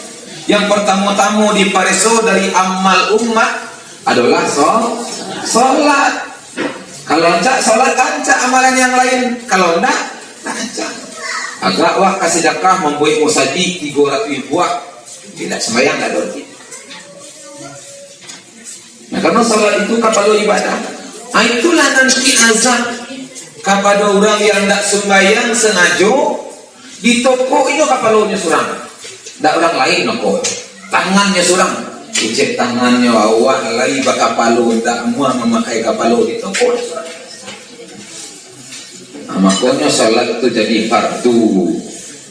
Yang pertamo-tamo dipareso dari amal umat adalah so-, salat. Kalau rancak salat, rancak amalan yang lain. Kalau ndak, ndak rancak. Agak wak ka sadakah mambuek musajik tigo ratuih buah. Tidak sembahyang, ndak ado. Nah, karano salat itu kapalo ibadah. Ah, itulah nanti azab kapado urang yang ndak sumbayang sangajo, ditokok inyo kapalonyo surang. Ndak urang lain nokok. Tangannyo surang. Kecek tangannyo, awak lai bakapalo, ndak amuah mamakai kapalo, ditokok surang. Nah, makonyo salat tu jadi fardu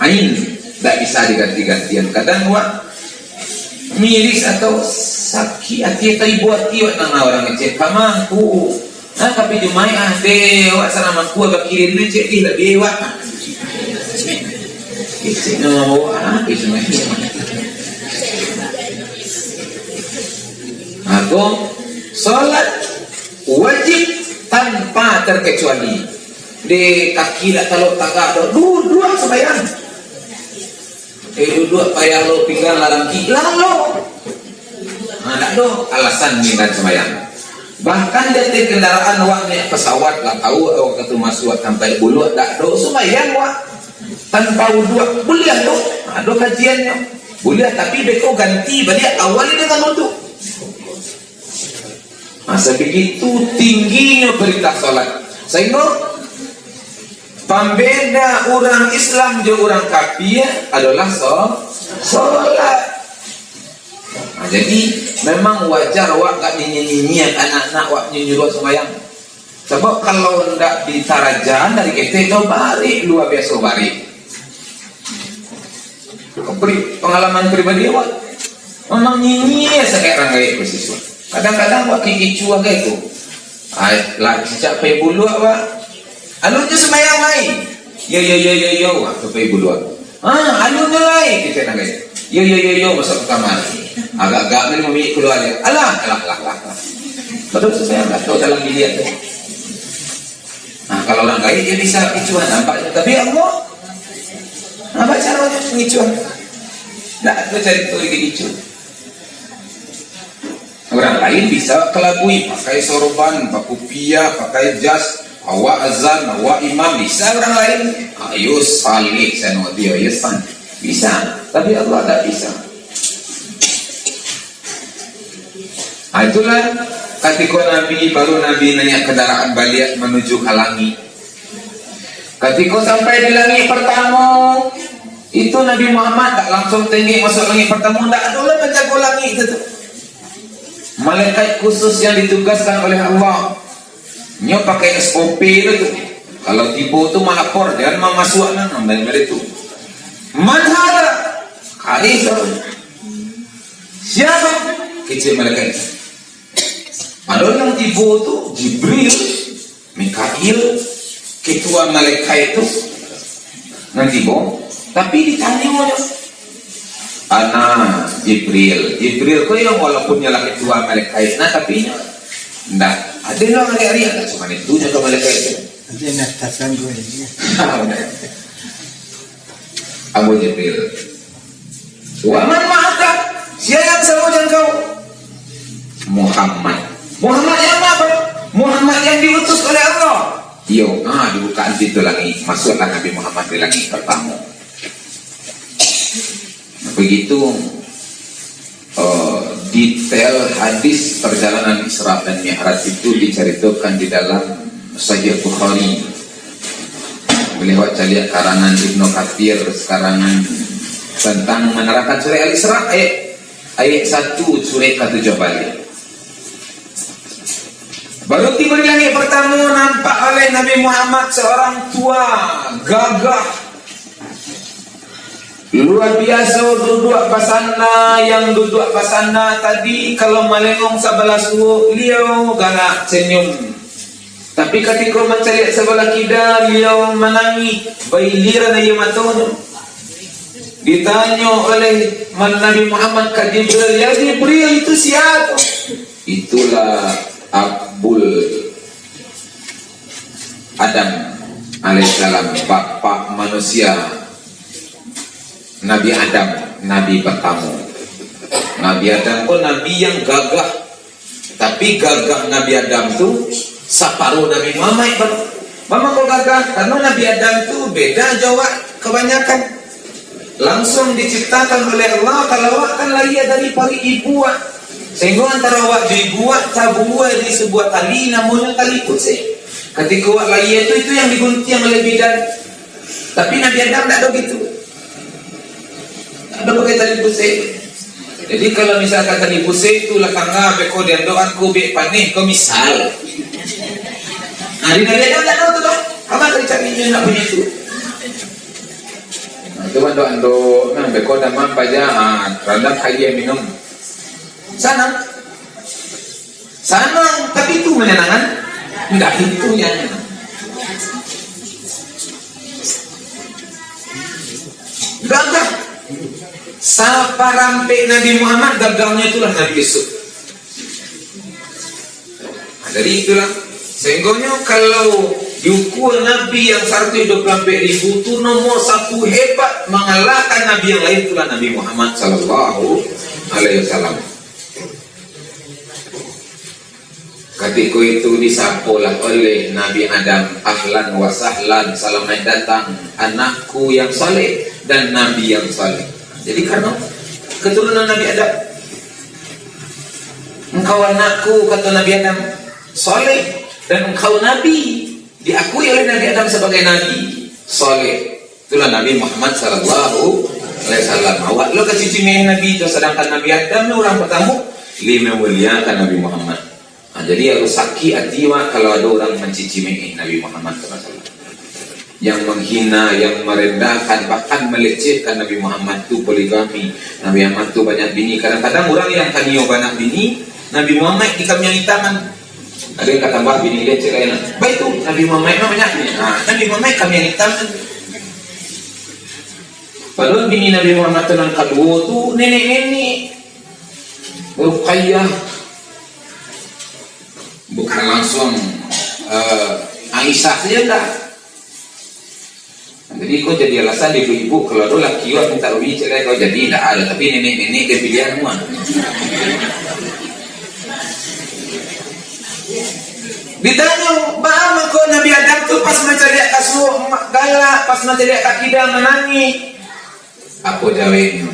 ain, ndak bisa diganti-gantian. Kadang wak miris atau sakik ati atau ibo ati wak nang urang ngecek, "Pamangku, ah, tapi Jumaik ah, deh, awak salah mangku, agak kirim dulu cek, ih, labiah wak." Ngecek nang awak, ah, Jumaik. Mako, salat wajib tanpa terkecuali. Di kaki dak talok tagak doh, duduak sambayang. Eh, duduak payah lo pinggang larang ki-, lalo. Ha, dak ado alasan ninggalan sambayang. Bahkan di ateh kendaraan awak naiak pesawat lah, tahu awak tu masuak tampek buluak, dak ado sambayang awak. Tanpa wuduak, buliah tu. Ado kajiannyo. Buliah, tapi beko ganti baliak awali dengan wudu. Nah, sabagitu tingginyo parintah salat. Sahinggo pambeda urang Islam jo urang kafir adolah so-, salat. Nah, jadi, memang wajar awak agak nyinyia-nyinyia anak-anak awak nyuruah sumbayang. Sabab kalau ndak ditarajan dari ketek tu, barek, lua biaso barek. Pri-, pangalaman pribadi awak, memang nyinyia sangaik urang gaek basiswa. Kadang-kadang awak kikicuah gaek tu. Ai, lah, cicak pai buluak awak. Alunnyo sumbayang lai. Yo, yo, yo, yo, yo, awak tu pai buluak. Ha, alunnyo lai, kecek nan gaek. Yo, yo, yo, yo, masuak ka kamar. Agak-agak ni mamiak kalua lai. Alah, alah, alah, alah, alah. Padahal sumbayang dak tahu dalam biliak tu. Nah, kalau urang gaek, dia bisa kicuah, nampak. Tapi Allah, nampak caronyo kicuah. Ndak ado carito kicuah. Urang lain bisa kalabui, pakai sorban, bakupiah, pakai jas, awak azan, awak imam, bisa urang lain. Ayo saleh, sanyo dia, ayo san. Bisa, tapi Allah ndak bisa. Ah, itulah katiko Nabi, baru Nabi naiak kandaraan baliak manuju ka langik. Katiko sampai di langik partamo, itu Nabi Muhammad dak langsung tengek masuak langik partamo, dak ado lah panjago langik tu, tu. Malaikat khusus yang ditugaskan oleh Allah. Nyo pakai S O P lo tu. Kalau tibo tu malapor, jan mamasuak nan, nan bari-bari tu. "Man hadza?" Ari saudara. "Siapa?" Kecek malaikat. Ado nan tibo tu Jibril, Mikail, kito Tuan malaikat tu nan tibo, tapi ditanyo nyo, "Ana Jibril." Jibril ko yang walaupun nyo lah ketua malaikat, nah, tapi nyo ndak ado lah ari-ari, ndak cuma itu nyo ka malaikat tu. Nanti nak tasangguh ini. Ambo Jibril. "Wa man ma'aka?" Sia yang samo jo engkau? "Muhammad." "Muhammad yang ma, Bang?" "Muhammad yang diutus oleh Allah." Iyo, ah, dibukaan pintu langik, masuaklah Nabi Muhammad di langik pertamo. Nah, begitu, eh, detail hadis perjalanan Isra dan Mi'raj itu diceritakan di dalam Sahih Bukhari. Boleh awak caliak karangan Ibnu Katsir, karangan tentang menerangkan surah Al-Isra, ayat, ayat satu surah katujuah baliak. Baru tibo di langik pertamo, nampak oleh Nabi Muhammad seorang tua, gagah, luar biaso duduak basanda. Yang duduak basanda tadi, kalau malengong sabalah suok, liau galak senyum. Tapi katiko mancaliak sabalah kida, liau manangih, bailiran aia matonyo. Ditanyo oleh Nabi Muhammad ka Jibril, "Ya Jibril, itu siapa?" "Itulah Abul Adam alaihissalam, bapak manusia, Nabi Adam, nabi pertamo." Nabi Adam ko nabi yang gagah, tapi gagah Nabi Adam tu saparo Nabi Muhammad, Bang. Mama ko gagah, karena Nabi Adam tu beda jo awak kebanyakan. Langsung diciptakan oleh Allah, kalau awak kan lahia dari paruik ibu awak. Sehingga antara awak jo ibu awak tabuai di sebuah tali, namonyo tali pusek. Katiko awak lahia tu, itu yang diguntiang oleh bidan. Tapi Nabi Adam ndak ado gitu. Ndak ado pakai tali pusek. Jadi, kalau misalkan tali pusek tu lah tangah, beko diandok-an ko bek paneh, ko misal. Nah, di Nabi Adam ndak ado tu, Bang. Aman dari cak minyak nak punya tu. Nah, itu andok-andok, nah, beko damam paja, ah, randam aia minum. Sanang. Sanang, tapi itu menyenangkan? Ndak, itu yang gagah. Saparampek Nabi Muhammad, gagahnyo itulah Nabi Yusuf. Nah, jadi itulah, sehinggonyo kalau diukua Nabi yang saratuih duo puluah ampek ribu tu, nomor satu hebat, mangalahkan Nabi yang lain, itulah Nabi Muhammad sallallahu alaihi wasallam. Katiko itu disapolah oleh Nabi Adam, "Ahlan wa sahlan, salamaik datang, anakku yang saleh dan nabi yang saleh." Jadi, karena keturunan Nabi Adam, "Engkau anakku," kata Nabi Adam, "saleh, dan engkau nabi, diakui oleh Nabi Adam sebagai nabi, saleh." Itulah Nabi Muhammad sallallahu alaihi wasallam. Awak lo ka cici meeh Nabi tu, sadangkan Nabi Adam ni urang partamo, lai mamuliakan Nabi Muhammad. Ha, jadi harus sakik ati awak kalau ado urang mancici meeh Nabi Muhammad sallallahu alaihi wasallam. Yang menghina, yang merendahkan, bahkan melecehkan Nabi Muhammad tu poligami. Nabi Muhammad tu banyak bini. Kadang-kadang urang yang kanio banyak bini, Nabi Muhammad di kamiang itaman. Ado yang katambah bini dia cek lain. Baitu, Nabi Muhammad mah banyak bini. Ha, Nabi Muhammad kamiang itaman. Padahal bini Nabi Muhammad tu nan kaduo tu nenek-nenek. Ruqayyah. Bukan langsung, eh, Aisyah saja ndak. Jadi, ko jadi alasan ibu-ibu, kalau ado laki awak minta rugi, cek lai ko jadi, ndak ado, tapi nenek-nenek dia pilihan mua. Ditanyo, "Baa mangko Nabi Adam tu pas mancaliak ka suok ma-, galak, pas mancaliak ka kida manangih?" Apo jaweknyo?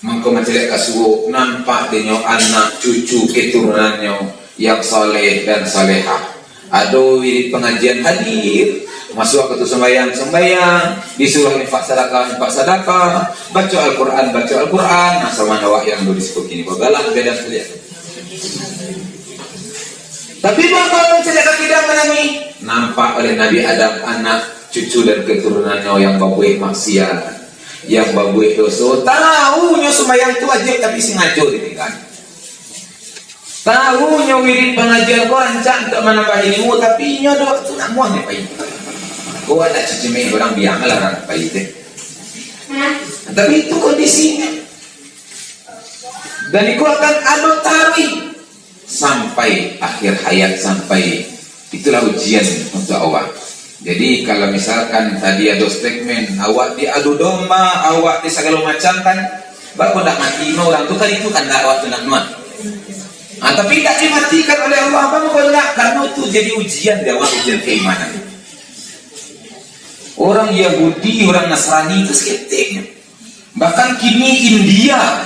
Mangko mancaliak ka suok, nampak dinyo anak cucu keturunannyo yang saleh dan salehah. Ado wirid pangajian hadir, masuak ka tu sumbayang, sumbayang, disuruah infak sadakah, infak sadakah, baco Al-Quran, baco Al-Quran, nah, samo awak yang ado di siko kini, bagalak beda sajo. Tapi mangko mancaliak ka kida manangih, nampak oleh Nabi Adam anak cucu dan keturunannyo yang babuek maksiat, yang babuek doso, tahu nyo sumbayang tu wajib tapi sangajo ditinggaan. Tahu nyo wirid pangajian ko rancak untuak manambah ilmu, tapi inyo ado wakatu nak muah nyo pai. Kau ada cicimik orang biang lah orang pai teh. Tapi itu kondisinyo. Dan iko akan ado taruih sampai akhir hayat, sampai itulah ujian untuk awak. Jadi, kalau misalkan tadi ado statement, awak diadu domba, awak di sagalo macam kan, bako ndak mati mah urang tu, kan itu kandak awak tu nak nuan. Ah, tapi ndak dimatikan oleh Allah, bako ndak, karena tu jadi ujian di awak, ujian keimanan. Orang Yahudi, orang Nasrani tu saketek. Bahkan kini India,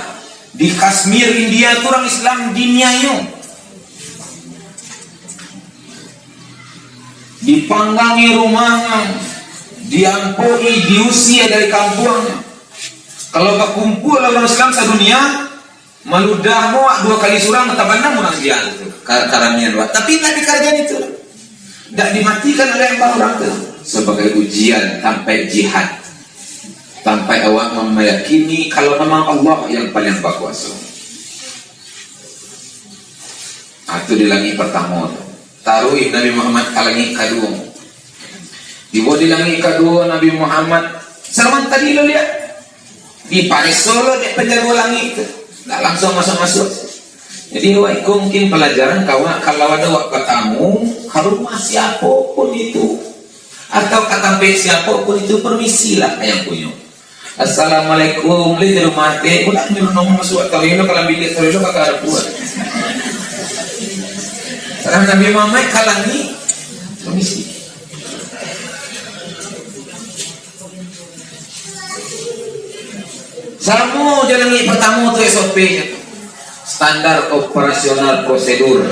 di Kashmir, India tu urang Islam diniayo. Dipanggangi rumahnyo, diampoi, diusia dari kampuangnyo. Kalau bakumpul urang Islam sadunia, maludah mo wak duo kali surang, tabanam urang India tu, ka-, karamian wak. Tapi ndak dikarajaan itu. Ndak dimatikan oleh Allah urang tu. Sabagai ujian, tampek jihad. Tampek awak meyakini kalau memang Allah yang paling bakuaso. Ah, tu di langik partamo tu. Taruih Nabi Muhammad ka langik kaduo. Tibo di langik kaduo, Nabi Muhammad, saraman tadi lo liek. Dipareso lo dek panjago langik tu. Ndak langsuang masuak-masuak. Jadi, wak iko mungkin palajaran ka wak, kalau ado wak batamu ka rumah siapo pun itu, atau ka tampek siapo pun itu, permisilah ka yang punyo. "Assalamualaikum, lai di rumah teh?" Ulah nyuruh nongol masuak, taruih lo ka dalam biliak, taruih lo ka kamar buah. Sadang Nabi Muhammad ka langik, permisi. Samo jo langik partamo tu S O P-nyo. Standar operasional prosedur.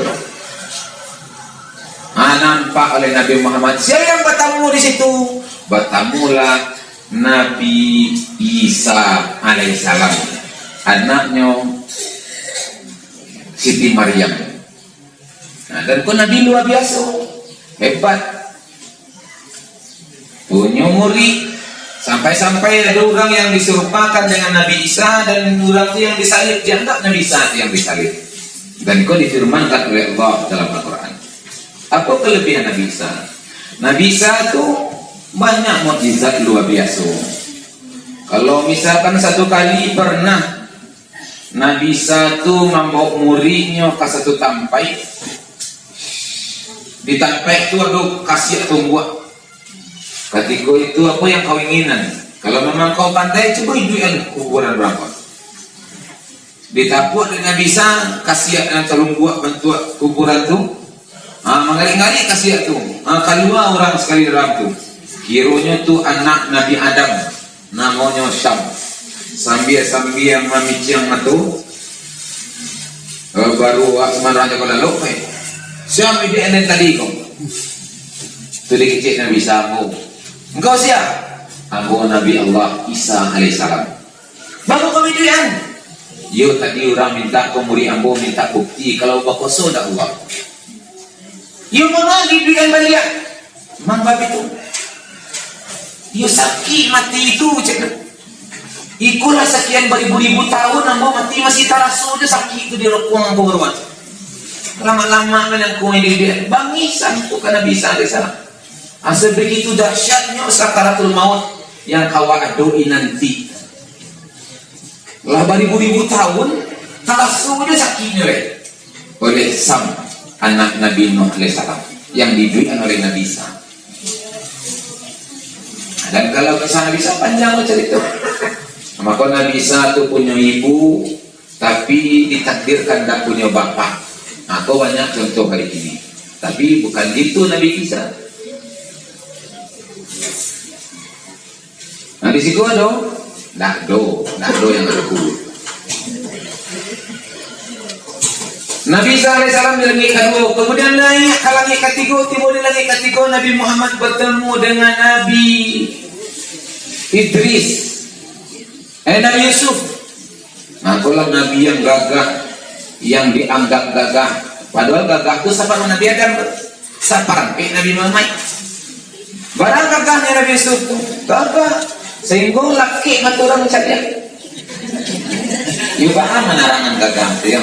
Ah, nampak oleh Nabi Muhammad. Sia yang batamu di situ? Batamulah Nabi Isa alaihissalam, anaknyo Siti Maryam. Nah, dan ko Nabi luar biaso, hebat. Punyo murid, sampai-sampai ado urang yang disarupakan dengan Nabi Isa, dan urang tu yang disalib, dianggap Nabi Isa tu yang disalib. Dan ko difirmankan oleh Allah dalam Al-Quran. Apo kelebihan Nabi Isa? Nabi Isa tu banyak mukjizat luar biaso. Kalau misalkan satu kali pernah Nabi Isa tu mambaok muridnyo ka satu tampaik. Di tampaik tu ado kasiak tumbuak. Katiko itu, "Apo yang kau inginan? Kalau memang kau pandai, cubo iduikan kuburan urang ko." Ditapuak dek Nabi Isa kasiak nan talumbuak bantuak kuburan tu. Ha, mangarik-ngarik kasiak tu. Ha, kalua urang sakali dalam tu. Kironyo tu anak Nabi Adam, namonyo Syam. Sambia-sambia mamiciang mato, eh, baru awak sumanrang jago lalok, eh. Syam, iduik den tadi ko. Tu dikecek Nabi Isa, "Ambo." "Engkau sia?" "Ambo Nabi Allah Isa alaihissalam." "Baa kau iduikan?" "Iyo, tadi urang mintak ko, murid ambo mintak bukti kalau bakuaso ndak Allah." "Iyo, manga diiduikan baliak?" "Manga baitu?" "Iyo, sakik mati tu," cek. "Iko lah sakian baribu-ribu tahun ambo mati, masih taraso jo sakik tu di rokuang ambo baruah." Lamak-lamak manyangko iduik-iduik. Bangih santukan Nabi Isa alaihissalam. Asa begitu dahsyatnyo sakaratul maut yang ka awak adoi nanti. Lah baribu-ribu tahun, taraso jo sakiknyo lai. Oleh Sam, anak Nabi Nuh alaihissalam, yang diiduikan oleh Nabi Isa. Dan kalau kisah Nabi Isa, panjang lo carito. Mako Nabi Isa tu punyo ibu, tapi ditakdirkan ndak punyo bapak. Nah, ko banyak contoh hari kini. Tapi bukan gitu Nabi Isa. Nah, di situ ado? Ndak ado, ndak ado yang ado. Nabi Isa alaihissalam di langik kaduo, kemudian naiak ka langik katigo, tibo di langik katigo, Nabi Muhammad bertemu dengan Nabi Idris. Eh, Nabi Yusuf. Nah, itulah Nabi yang gagah, yang dianggap gagah. Padahal gagah tu saparan Nabi Adam tu. Saparampek Nabi Muhammad. Bara gagahnyo Nabi Yusuf tu? Gagah. Sahinggo lakek mato urang mancaliak. Iyo, paham manarangan gagah tu, yo.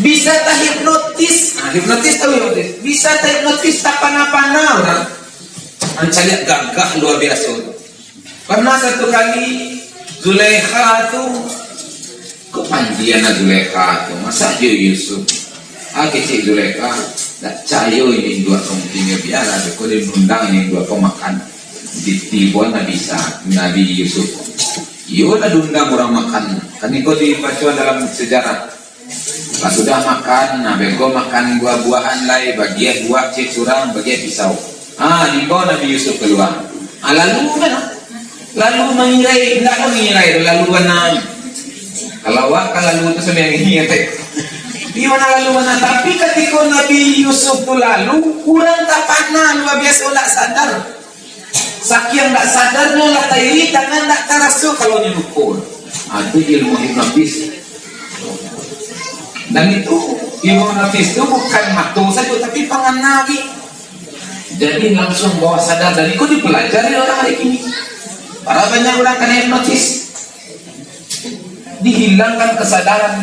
Bisa tahipnotis. Ha, Hipnotis tahu hipnotis? Bisa tahipnotis tapana-pana urang. Mancaliak gagah luar biaso. Pernah satu kali Zulaikha tu, kok pandian lah Zulaikha tu, masa jo Yusuf? Ah, kecek Zulaikha, dak cayo ini induak ko, mungkin yo bialah, beko diundang ini induak ko makan. Ditibo Nabi Isa, Nabi Yusuf. Iyo lah diundang urang makan. Kan iko dibaco dalam sejarah. Lah sudah makan, nah, beko makan buah-buahan lai, bagian buah cek surang, bagian pisau. Ah, dibawa Nabi Yusuf kalua. Ah, lalu kan? Lalu mangirai, indak lah mangirai, lalu bana. Kalau awak kan lalu tu sambil ngirai. Di mana lalu bana? Tapi katiko Nabi Yusuf tu lalu, urang tapana luar biaso, ndak sadar. Sakiang dak sadarnyo lah tadi, tangan dak taraso kalau nyo luko. Ah, tu ilmu hipnotis. Dan itu ilmu hipnotis tu bukan mato sajo, tapi pangana lagi. Jadi langsung bawah sadar, dan itu dipelajari orang hari kini. Bara banyak urang kena hipnotis. Dihilangkan kesadaran.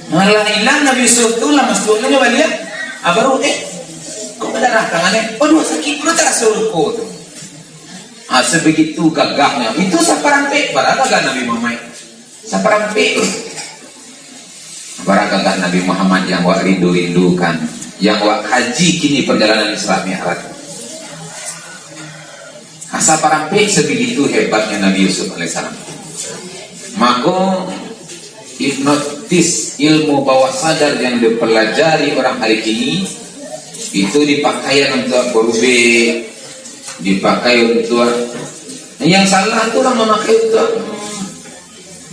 Malah hilang Nabi Yusuf tu lah, masuk nyo baliak. Ah, baru, eh, kok badarah tangan, eh? Waduh, sakik, baru taraso luko tu. Ah, sebegitu gagahnyo. Itu saparampek, bara gagah Nabi Muhammad. Saparampek tu. Bara gagah Nabi Muhammad yang awak rindu-rindukan, yang awak kaji kini perjalanan Isra Mi'raj. Asa parampek sabagitu hebatnyo Nabi Yusuf alaihissalam. Mako, hipnotis, ilmu bawah sadar yang dipelajari orang hari kini, itu dipakaian untuak barubek, dipakai untuak, yang salah tu urang mamakai untuak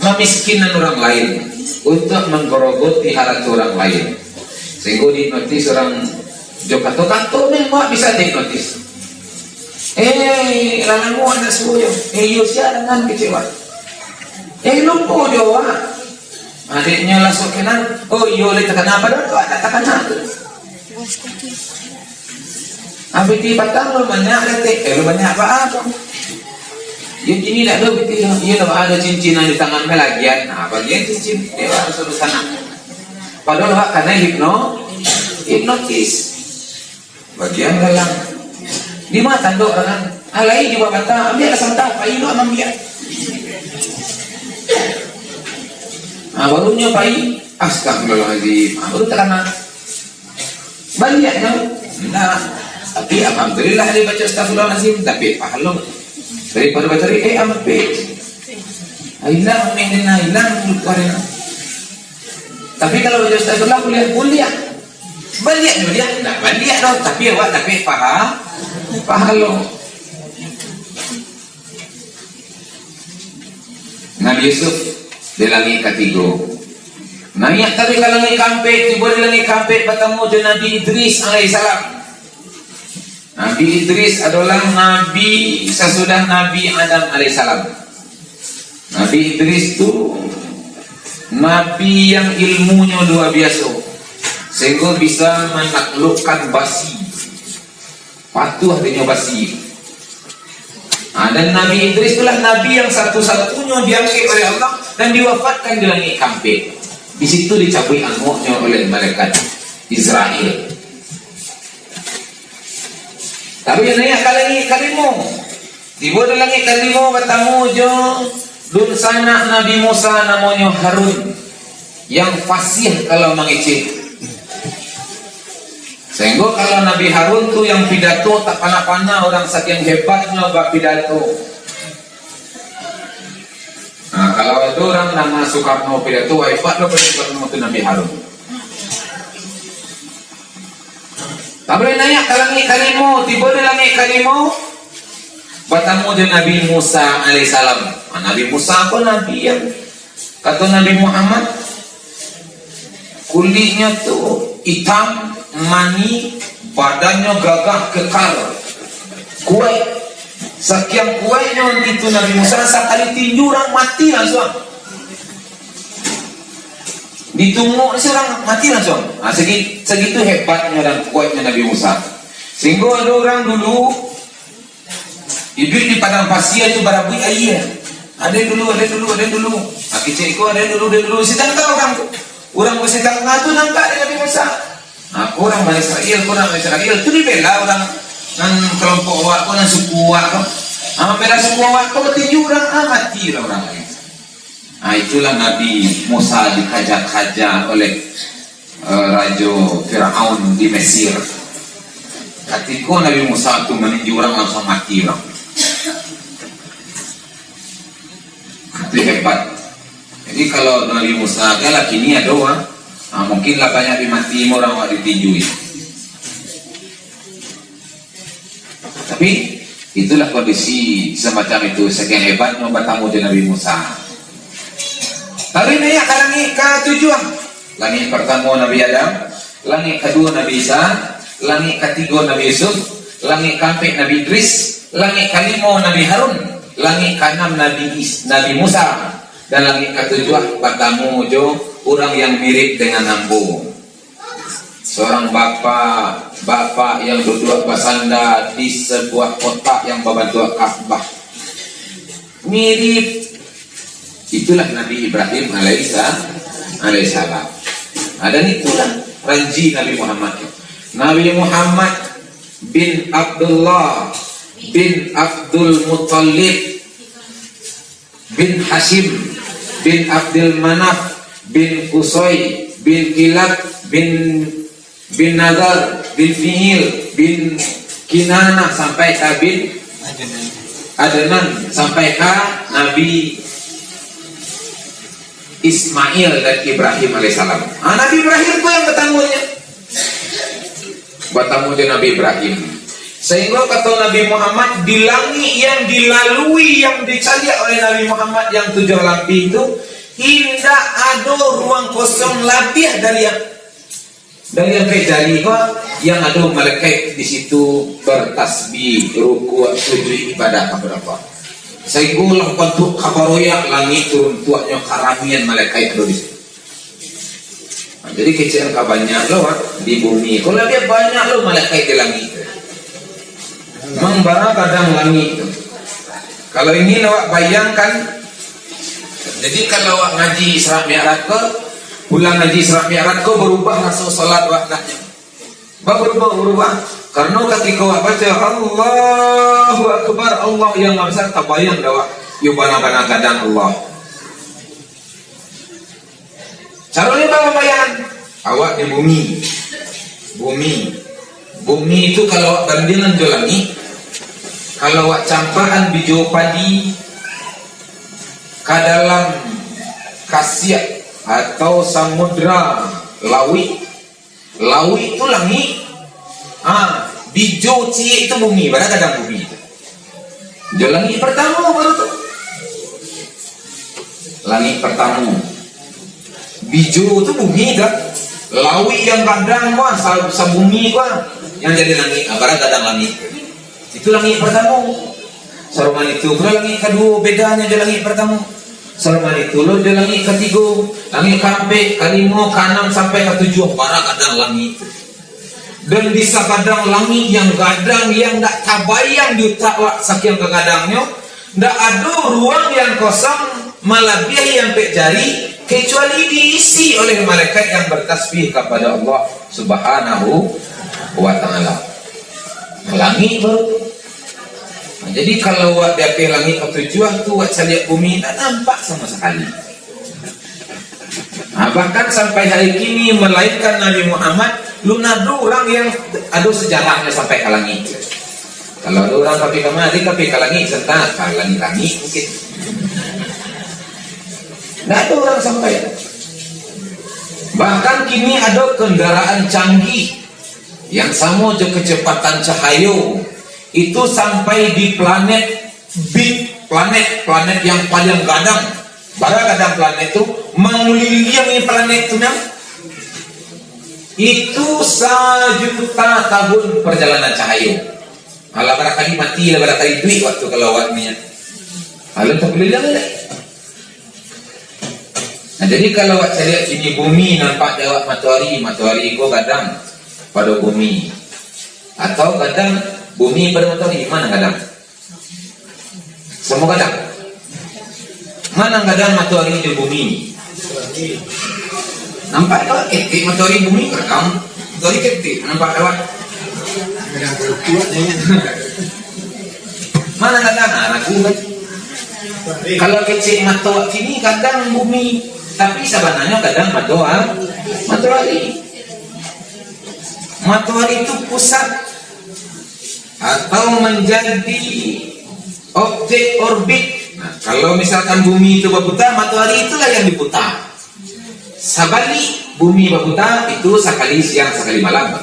mamiskinkan urang lain, untuak manggarogoti harato urang lain. Sahinggo dihipnotis urang jo kato-kato, memang bisa dihipnotis. Eh, lah lamo anak suo yo. Eh, iyo sia dangan kecewa. Eh, lupo jo awak. Adiknyo lah sok kenal. Oh, iyo lah takana, padahal tu anak takana tu. Abih ti patang lo banyak letek, eh, lo banyak apa tu? Yo kini dak ado abih ti, iyo dak ado cincin nan di tangan me lagian. Nah, bagian cincin, dewa harus urus anak. Padahal awak kanai hipno, hipnotis. Bagian dalam. Di ma tandok urang? Alai di bawah mata, ambiak lah santa, pai lo ambiak. Ah, barunyo pai, astagfirullahaladzim. Ah, baru takana. Baliak nyo. Nah, tapi alhamdulillah dia baca astagfirullahaladzim, tapi pahalo. Daripada baca, eh, ampe. Hilang, meh, hilang, lupa dia. Tapi kalau baca astagfirullah, boleh, boleh. Baliak nyo, baliak. Nah, baliak doh, tapi awak tapi paha-, pahalo. Nabi Yusuf di langik katigo. Naiak taruih ka langik kaampek, tibo di langik kaampek, batamu jo Nabi Idris alaihissalam. Nabi Idris adolah nabi sasudah Nabi Adam alaihissalam. Nabi Idris tu nabi yang ilmunyo luar biaso, sahinggo bisa manaklukkan basi. Patuah dinyo basi. Ah, dan Nabi Idris itulah nabi yang satu-satunyo diangkek oleh Allah dan diwafatkan di langik kaampek. Di situ dicabuik angoknyo oleh malaikat Israel. Tapi naiak ka langik kalimo. Tibo di langik kalimo, batamu jo dunsanak Nabi Musa, namonyo Harun, yang fasih kalau mangecek. Sahinggo kalau Nabi Harun tu yang pidato tak panah-panah, urang sakian hebatnyo bapidato. Nah, kalau ado urang nama Soekarno pidato, hebat lo Soekarno tu Nabi Harun. Tapi naiak ka langik kalimo, tibo di langik kalimo, batamu jo Nabi Musa alaihissalam. Ah, Nabi Musa ko nabi yang, kato Nabi Muhammad, kulitnyo tu itam, manih, badannyo gagah, kekar, kuaik. Sakian kuaiknyo itu Nabi Musa, sakali tinju urang mati lansuang. Ditunguk se urang mati lansuang. Ha, segi-, sagitu hebatnyo dan kuaiknyo Nabi Musa. Sahinggo ado urang dulu iduik di padang pasia tu barabuik aia. Ado dulu, ado dulu, ado dulu. Ha, kecek iko, ado dulu, ado dulu. Sadangkan urang tu. Urang Mesir Tangah tu nampak dek Nabi Musa. Ha, urang Bani Israel, urang Israel tu dibela urang nan kelompok awak ko, nan suku awak ko. Ha, bela suku awak ko, batinju urang, ha, mati lah urang lain. Ha, itulah Nabi Musa dikaja-kaja oleh, eh, Rajo Firaun di Mesir. Katiko Nabi Musa tu maninju urang, langsuang mati urang. Itu hebat. Jadi, kalau Nabi Musa kan lah kini ado, ah. Ah, mungkin lah banyak dimati urang awak ditinjui. Tapi, itulah kondisi semacam itu. Sakian hebatnyo batamu jo Nabi Musa. Tapi, naiak ka langik katujuah. Langik partamo Nabi Adam, langik kaduo Nabi Isa, langik katigo Nabi Yusuf, langik kaampek Nabi Idris, langik kalimo Nabi Harun, langik kaanam Nabi Is-, Nabi Musa, dan langik katujuah batamu jo urang yang mirip dengan ambo. Seorang bapak, bapak yang duduak basanda di sebuah kotak yang babantuak Ka'bah. Mirip. Itulah Nabi Ibrahim alaihisa-, alaihissalam. Nah, dan itulah ranji Nabi Muhammad. Nabi Muhammad bin Abdullah bin Abdul Muttalib bin Hashim bin Abdul Manaf bin Qusay bin Kilab bin bin Nadar bin Fi'il bin Kinanah sampai ka bin Adnan, sampai ka Nabi Ismail dan Ibrahim alaihissalam. Ah, Nabi Ibrahim ko yang batamunyo. Batamu jo Nabi Ibrahim. Sehingga kato Nabi Muhammad, di langik yang dilalui, yang dicaliak oleh Nabi Muhammad yang tujuah lapih tu, indak ado ruang kosong labiah dari yang Dari ampek jari ko, yang ado malaikat di situ bertasbih, rukuk, sujud, ibadah kapado Allah. Sahinggo lah bantuak ka baroyak langik tu runtuaknyo, karamian malaikat ado di situ. Nah, jadi kecek ka banyak lo, ah, di bumi. Kalau dia banyak lo malaikat di langik tu. Mambara gadang langik tu. Kalau ingin awak bayangkan, jadi kalau awak ngaji Isra Mi'raj ko, pulang ngaji Isra Mi'raj ko, berubah raso salat awak ndak. Ba-, berubah, berubah. Karena ketika awak baca, "Allahu Akbar, Allah yang Maha Besar," tabayang dah awak, yo bana-bana gadang Allah. Caronyo baa pambayangan? Awak di bumi. Bumi. Bumi tu kalau awak bandingan jo langik, kalau awak campakan bijo padi ka dalam kasiak atau samudra lauik, lauik tu langik. Ha, bijo ciek tu bumi, bara gadang bumi tu. Jo langik partamo baru tu. Langik partamo. Bijo tu bumi tu. Lauik yang gadang ko, sa-, sabumi ko, yang jadi langik, ha, bara gadang langik. Itu langik partamo. Saruman itu pulo langik kaduo, bedanyo jo langik partamo. Saruman itu lo jo langik katigo, langik kaampek, kalimo, kaanam, sampai katujuah, bara gadang langik tu. Dan di sagadang langik yang gadang, yang ndak tabayang di utak awak sakian gagadangnyo, ndak ado ruang yang kosong malabiahi ampek jari, kecuali diisi oleh malaikat yang bertasbih kapada Allah Subhanahu wa Ta'ala. Langik baru tu. Nah, jadi, kalau awak di ateh langik katujuah tu, awak caliak bumi, ndak nampak samo sakali. Nah, bahkan sampai hari kini, melainkan Nabi Muhammad, lun ado urang yang ado sejarahnyo sampai ka langik. Kalau ado urang tapi ka mari, tapi ka langik, santa ka langik-langik mungkin. Ndak ado urang sampai. Bahkan kini ado kendaraan canggih yang samo jo kecepatan cahayo, itu sampai di planet, big planet, planet yang paling gadang. Bara gadang planet tu, manguliliangi planet tu, nah, itu sajuta tahun perjalanan cahayo. Alah, barakali mati lah, barakali duit waktu kalau awak niat. Alun takuliliang dek. Nah, jadi kalau awak caliak sini bumi nampak di awak matoari, matoari ko gadang pado bumi. Atau gadang bumi pado matoari, ma nan gadang? Samo gadang. Ma nan gadang, matoari jo bumi? Nampak tu ketek matoari bumi kadang. Matoari ketek, nampak tu. Mana kadang, ah, ragu kan? Kalau kecek mato kini kadang bumi, tapi sabananyo kadang mato, ah, matoari. Matoari tu pusat atau manjadi objek orbit. Nah, kalau misalkan bumi itu baputar, matoari itulah yang diputar. Sabalik bumi baputar, itu sakali siang, sakali malam.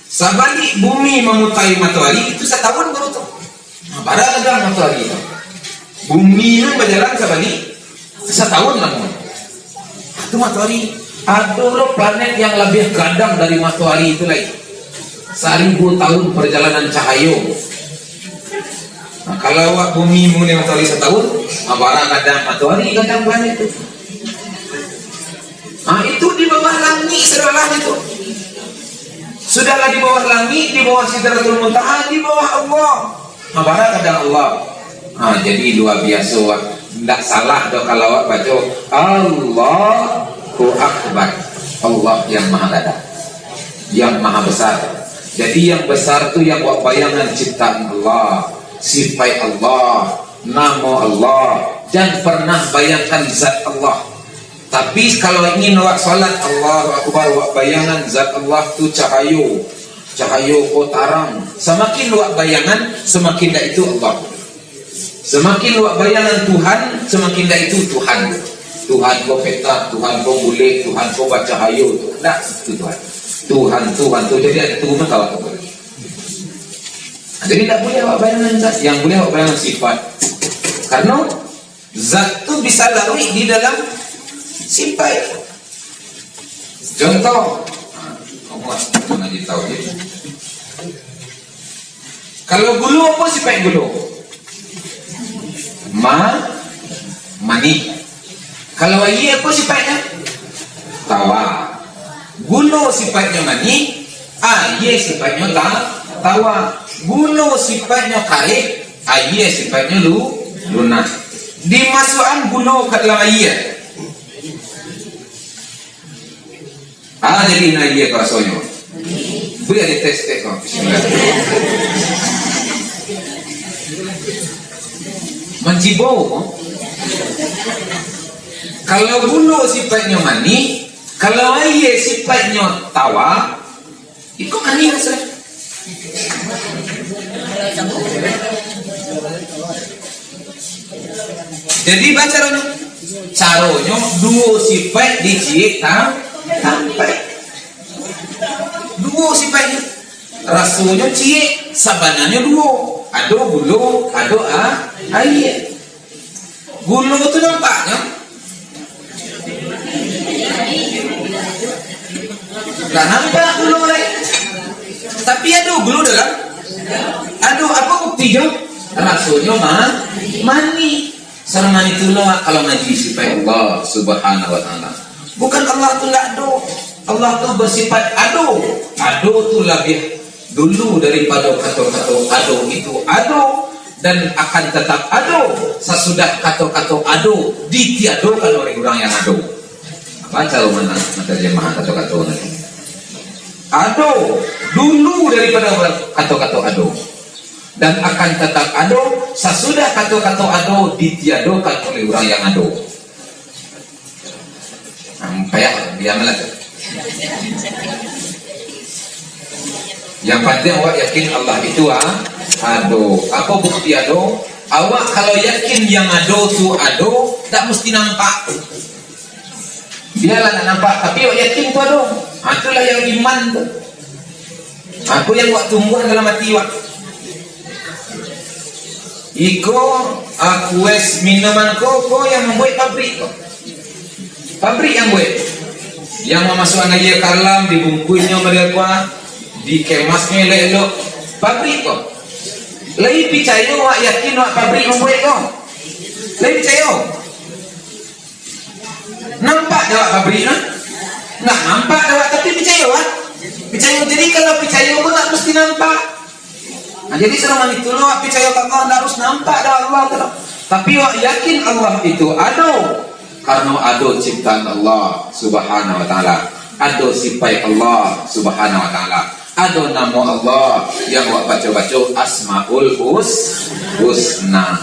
Sabalik bumi mamutahi matoari, itu satahun baru tu. Nah, bara gadang matoari tu. Bumi tu bajalan sabalik satahun lamun. Itu matoari. Ado lo planet yang labiah gadang dari matoari tu lai. Saribu tahun perjalanan cahayo. Nah, kalau awak bumi manguni matoari satahun, nah, bara gadang matoari, gadang planet tu. Nah, itu di bawah langit saudaralah itu. Sudahlah di bawah langit, di bawah Sidratul Muntaha, di bawah Allah. Nah, bara gadang Allah. Ha, jadi luar biaso, wak. Ndak salah doh kalau awak baco, "Allahu Akbar." Allah yang Maha Gadang, yang Maha Besar. Jadi yang besar tu yang wak bayangan ciptaan Allah, sifat Allah, namo Allah. Jan pernah bayangkan zat Allah. Tapi kalau ingin awak salat, Allahu Akbar, wak bayangan zat Allah tu cahayo. Cahayo ko tarang. Samakin wak bayangan, samakin dak itu Allah. Samakin wak bayangan Tuhan, samakin dak itu Tuhan. Tuhan ko petak, Tuhan ko bulek, Tuhan ko bacahayo. Dak itu Tuhan. Tuhan, Tuhan tu jadi ado Tuhan kawan tu. Jadi dak buliah wak bayangan zat, yang buliah wak bayangan sifat. Karena zat tu bisa laruik di dalam sifat. Contoh, nah, kamu harus mengaji tauhid. Kalau gulo, apa sifat gulo? Ma, manih. Kalau aia, apa sifatnya? Tawa. Gulo sifatnya manih, aia sifatnya ta-, tawa. Gulo sifatnya kareh, aia sifatnya lu-, lunak. Dimasuakan gulo ka dalam aia. Ah, jadi nah, iyo rasonyo. Bari tes-tes ko. Bismillah. Mancibau ko. Kalau gulo sifatnyo manih, kalau aia sifatnyo tawa, iko manih raso. Jadi, baa caronyo? Caronyo duo sipaik diciek tam-, tampek. Duo sipaiknyo. Rasonyo ciek, sabananyo duo. Ado gulo, ado a-, aia. Gulo tu nampaknyo? Lah nampak gulo lai. Tapi ado gulo dalam? Ado, apo buktinyo? Rasonyo ma-, manih. Saramanih tu lo kalau ngaji sipaik Allah Subhanahu wa Ta'ala. Bukan Allah tu ndak ado. Allah tu basipaik ado. Ado tu labiah dulu daripado kato-kato ado itu ado, dan akan tatap ado sasudah kato-kato ado ditiadokan oleh urang yang ado. Apo caro mana mantarjamah kato-kato tadi? Ado dulu daripado kato-kato ado, dan akan tatap ado sasudah kato-kato ado ditiadokan oleh urang yang ado. Nah, payah, diamlah tu. Yang pantiang awak yakin Allah itu, ah, ado. Apo bukti ado? Awak kalau yakin yang ado tu ado, dak musti nampak. Bialah dak nampak, tapi awak yakin tu ado. Ah, itulah yang iman tu. Apo yang wak tumbuah dalam ati wak? Iko, ah, kues minuman ko, ko yang mambuek pabrik ko. Pabrik yang buek. Yang mamasuakan aia ka dalam, dibungkuihnyo model ko, dikemasnyo elok-elok. Pabrik ko. Lai picayo wak, yakin wak pabrik mambuek ko? Lai picayo? Nampak dek awak pabrik tu? Ndak nampak dek awak, tapi picayo, ah? Picayo. Jadi, kalau picayo pun ndak mesti nampak. Nah, jadi, salamo itu lo awak picayo ka Allah, ndak harus nampak dek Allah tu. Tapi, awak yakin Allah itu ado. Karano ado ciptaan Allah Subhanahu wa Ta'ala, ado sipaik Allah Subhanahu wa Ta'ala, ado namo Allah yang awak baco-baco, Asmaul Hus-, Husna.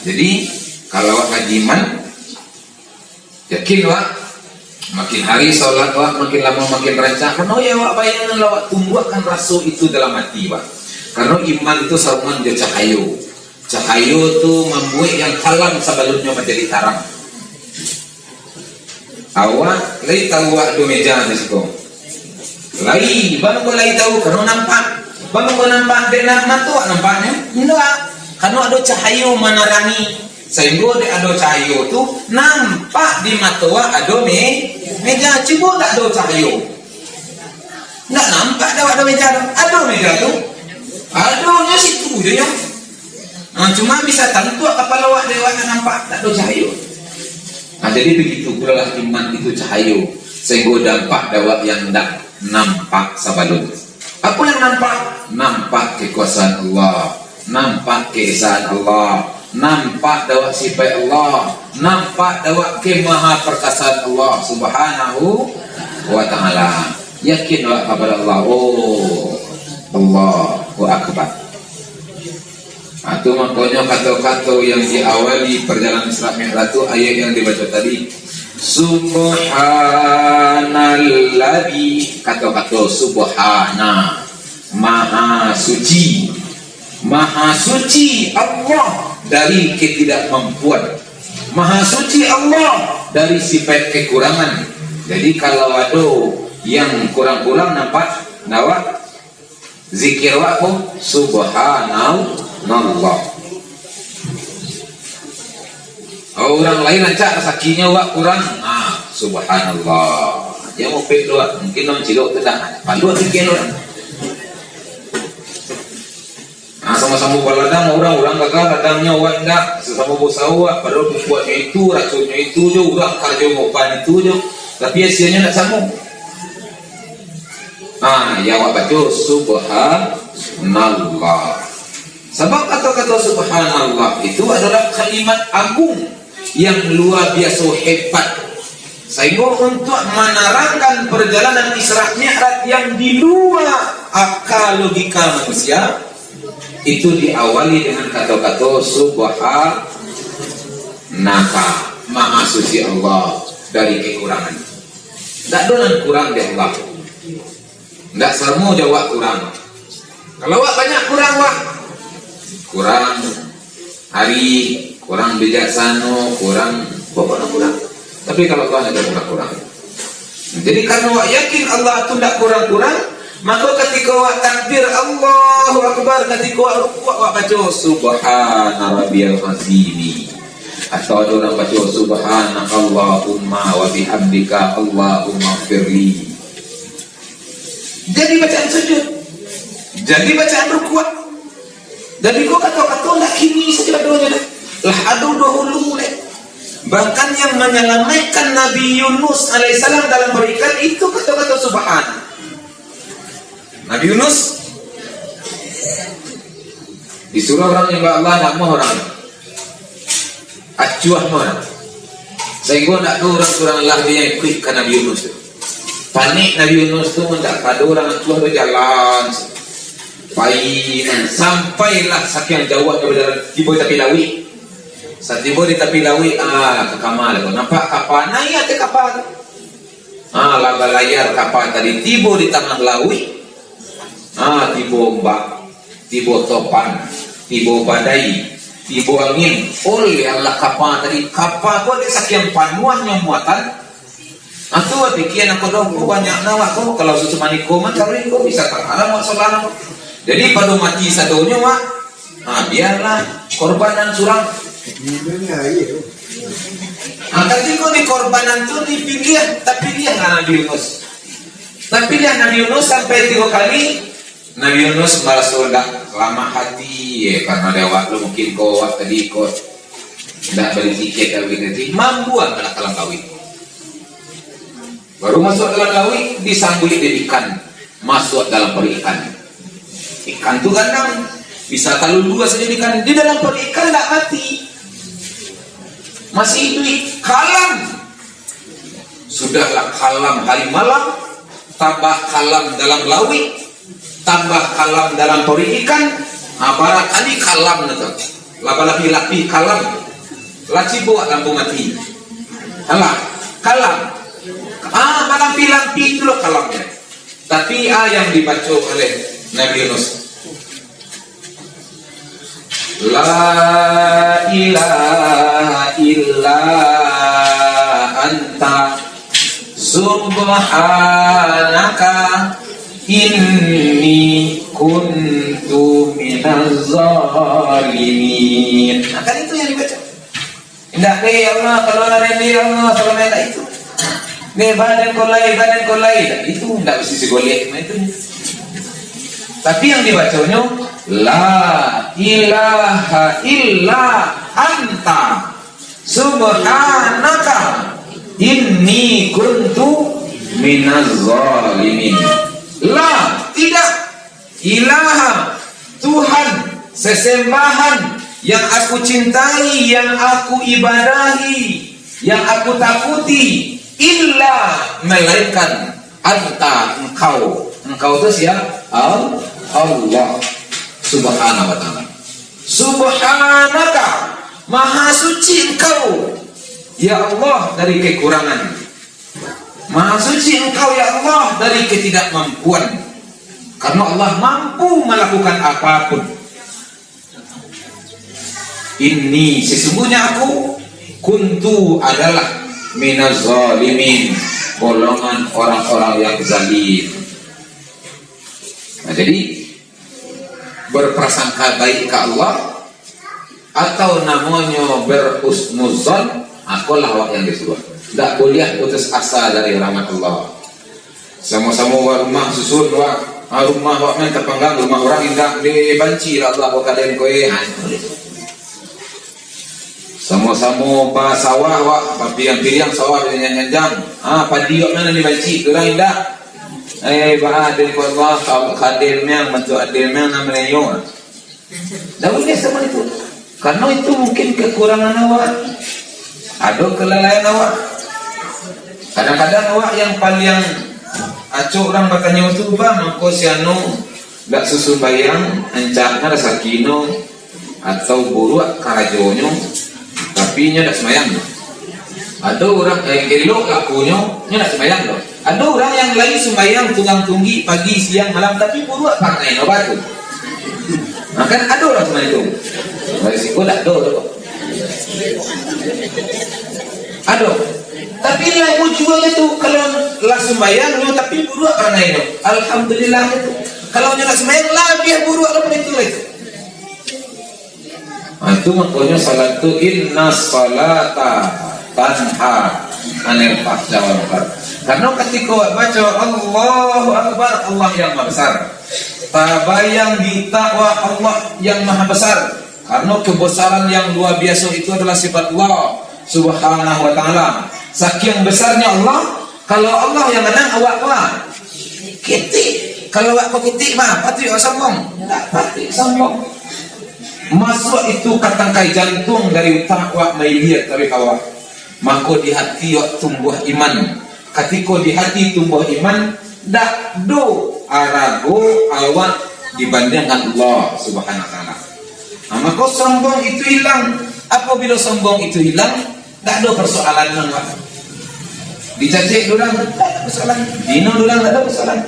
Jadi, kalau awak ngaji iman, yakin awak, makin hari solat awak makin lamo makin rancak. Karano yo awak bayangan lah, awak tumbuahkan raso itu dalam ati awak. Karano iman tu sarupo jo cahayo. Cahayo tu mambuek yang kalam sabalunnyo manjadi tarang. Awak lai tahu awak ado meja di siko? Lai, baa mangko lai tahu? Karano nampak. Baa mangko nampak? Dek nan mato awak nampaknyo? Indak. Karano ado cahayo manarangi. Sahinggo dek ado cahayo tu, nampak di mato awak ado me-, meja. Cubo ndak ado cahayo. Ndak nampak dek awak ado meja tu. Ado meja tu. Adonyo situ je nyo. Nah, cuma bisa tantuak kapalo awak dek awak ndak nampak, ndak ado cahayo. Nah, jadi begitu pula lah iman itu cahayo, sahinggo dampak dek awak yang ndak nampak sabalun. Apo yang nampak? Nampak kekuasaan Allah, nampak keesaan Allah, nampak dek awak sipaik Allah, nampak dek awak kemahaperkasaan Allah Subhanahu wa Ta'ala. Yakin awak kapado Allah. Oh, Allahu Akbar. Nah, tu makonyo kato-kato yang diawali perjalanan Isra Mi'raj tu, ayat yang dibaco tadi. Subhanalladzi, kato-kato subhana, maha suci. Maha suci Allah dari ketidakmampuan. Maha suci Allah dari sifat kekurangan. Jadi, kalau ado yang kurang-kurang, nampak, ndak awak? Zikir awak ko, Subhanallah. Kalau urang lain rancak, rasakinyo awak kurang, ah, Subhanallah. Dia mupik tu, mungkin urang cilok tu dah, panduan zikir urang. Nah, samo-samo baladang urang, urang gagah ladangnyo, awak indak, samo-samo bausaho, padahal bukuanyo itu, racunnyo itu jo, urang karajo ngopan itu jo, tapi hasilnyo indak samo. Ah, yang awak baco, Subhanallah. Sabab kato-kato Subhanallah itu adalah kalimat agung yang luar biasa hebat. Sahinggo untuak manarangkan perjalanan Isra Mi'raj yang di lua aka logika manusia, itu diawali dengan kato-kato Subhanaka, Maha Suci Allah dari kekurangan. Ndak ado nan kurang di Allah. Ndak samo jo awak kurang. Kalau awak banyak kurang, awak kurang ari, kurang bijaksano, kurang, pokoknya kurang. Tapi kalau Allah ndak kurang-kurang. Jadi, karano awak yakin Allah tu ndak kurang-kurang, mako katiko awak takbir, Allahu Akbar, katiko awak rukuk, awak baco, Subhana Rabbiyal Azimi. Atau ado urang baco, Subhanakallahumma wa bihamdika, Allahumma firli. Jadi bacaan sujud. Jadi bacaan rukuk. Dan iko kato-kato ndak kini sajo adonyo doh. Lah ado dahulu lai. Bahkan yang menyelamatkan Nabi Yunus alaihissalam dalam perut ikan itu kato-kato Subhan. Nabi Yunus disuruh urang nyambah Allah, ndak amuah urang. Acuah mah. Sahinggo ndak ado urang surang lah yang ikuik ka Nabi Yunus tu. Panik Nabi Yunus tu, ndak ado urang acuah, bajalan. Pai, sampailah sakian jauah ka bajalan, tibo tapi lauik. Satibo di tapi lauik, ah, ka kama lah tu. Nampak kapa, naiak ateh kapa tu. Ah, lah balayar kapa tadi, tibo di tangah lauik. Ah, tibo ombak, tibo topan, tibo badai, tibo angin. Oleh Allah kapa tadi, kapa tu dek sakian panuahnyo muatan. Ah, tu pikia nangko doh, ko banyak na awak ko, kalau susu maniko man kawin ko bisa tangah lah awak solah ko. Jadi pado mati sadonyo awak, ah, bialah korbanan surang. Ah, katiko di korbanan tu dipiliah, tapiliah lah Nabi Yunus. Tapiliah Nabi Yunus sampai tigo kali, Nabi Yunus maraso ndak lamah hati, ye, karano dek awak tu mungkin ko awak tadi ko ndak bali tiket kawin tadi, mambuang lah ka alam lauik. Baru masuak dalam lauik, disambuik dek ikan, masuak dalam paruik ikan. Ikan tu ganang, bisa talun duo sajo ikan, di dalam paruik ikan ndak mati. Masih iduik, kalam. Sudahlah kalam hari malam, tambah kalam dalam lauik, tambah kalam dalam paruik ikan. Ha, bara kali kalam tu. Lapih-lapih kalam. Lah cibuak lampu mati. Alah, kalam. Ah, malampih-lampih tu lo kalamnyo. Tapi, ah, yang dibaco oleh Nabi Yunus, "La ilaha illa anta subhanaka inni kuntu minaz zalimin." Nah, kan itu yang dibaca. Indak, "Deh, ya Allah, kalau ada deh, ya Allah, kalau ada itu." Deh, badan kau lai, badan kau lai. Itu indak mesti sigolek, nah, itu. Tapi yang dibaconyo, "La ilaha illa anta subhanaka inni kuntu minaz zalimin." La, tidak. Ilaha, Tuhan, sesembahan yang aku cintai, yang aku ibadahi, yang aku takuti, illa, melainkan anta, engkau. Engkau tu sia? Al-, Allah Subhanahu wa Ta'ala. Subhanaka, maha suci Engkau, ya Allah, dari kekurangan. Maha suci Engkau, ya Allah, dari ketidakmampuan. Karena Allah mampu melakukan apapun. Inni, sesungguhnya aku, kuntu, adalah, minaz zalimin, golongan orang-orang yang zalim. Nah, jadi, berprasangka baik ka Allah, atau namonyo berhusnuzon, akolah awak yang disuruah. Ndak buliah putus asa dari rahmat Allah. Samo-samo wak rumah susun, wak, ah, rumah wak nan tapanggang, rumah urang indak dibanci lah Allah, wak kaden ko, eh. Ha, itu. Samo-samo basawah, wak, bapiriang-piriang sawah nan nyanjang. Ha, padi wak nan dibanci, urang indak. Eh, bah, adil ko Allah, ka-, kaden miang, bantuak adil miang, nan manayo. Ndak buliah samo itu. Karena itu mungkin kekurangan awak. Ado kelalaian awak. Kadang-kadang awak yang paliang acok urang batanyo tu, "Bah, mangko si anu ndak susumbayang, rancak rasaki nyo, atau buruak karajonyo, tapi nyo ndak sumbayang." Ado urang, eh, elok lakonyo, nyo ndak sumbayang doh. Ado urang yang lai sumbayang tunggang-tunggik pagi, siang, malam, tapi buruak parangai nyo, bah tu. Nah, kan ado urang sumbayang tu. Risiko ndak ado tu. Ado. Tapi lah bujua tu, kalau lah sumbayang nyo, tapi buruak parangai nyo. Alhamdulillah tu. Kalau nyo ndak sumbayang, labiah buruak lah itu lah tu. Nah, itu makonyo salat tu, inna salata tanha anil fahsya wal munkar. Karena ketika awak baca Allahu Akbar, Allah yang maha besar. Tabayang di utak awak Allah yang maha besar. Karena kebesaran yang luar biasa itu adalah sifat Allah Subhanahu wa Ta'ala. Saking besarnya Allah, kalau Allah yang menang, awak apa? Kitik. Kalau awak ko kitik, bah, patuik awak sombong. Ndak patuik sombong. Masuak itu ka tangkai jantuang dari utak awak, mailia taruih awak. Mako di hati awak tumbuah iman. Katiko di hati tumbuah iman, dak do arago awak dibandiangkan Allah Subhanahu wa Ta'ala. Nah, mako sombong itu hilang. Apabila sombong itu hilang, dak ado persoalan nan, Pak. Dicacek urang, dak ado persoalan. Dihino urang, dak ado persoalan.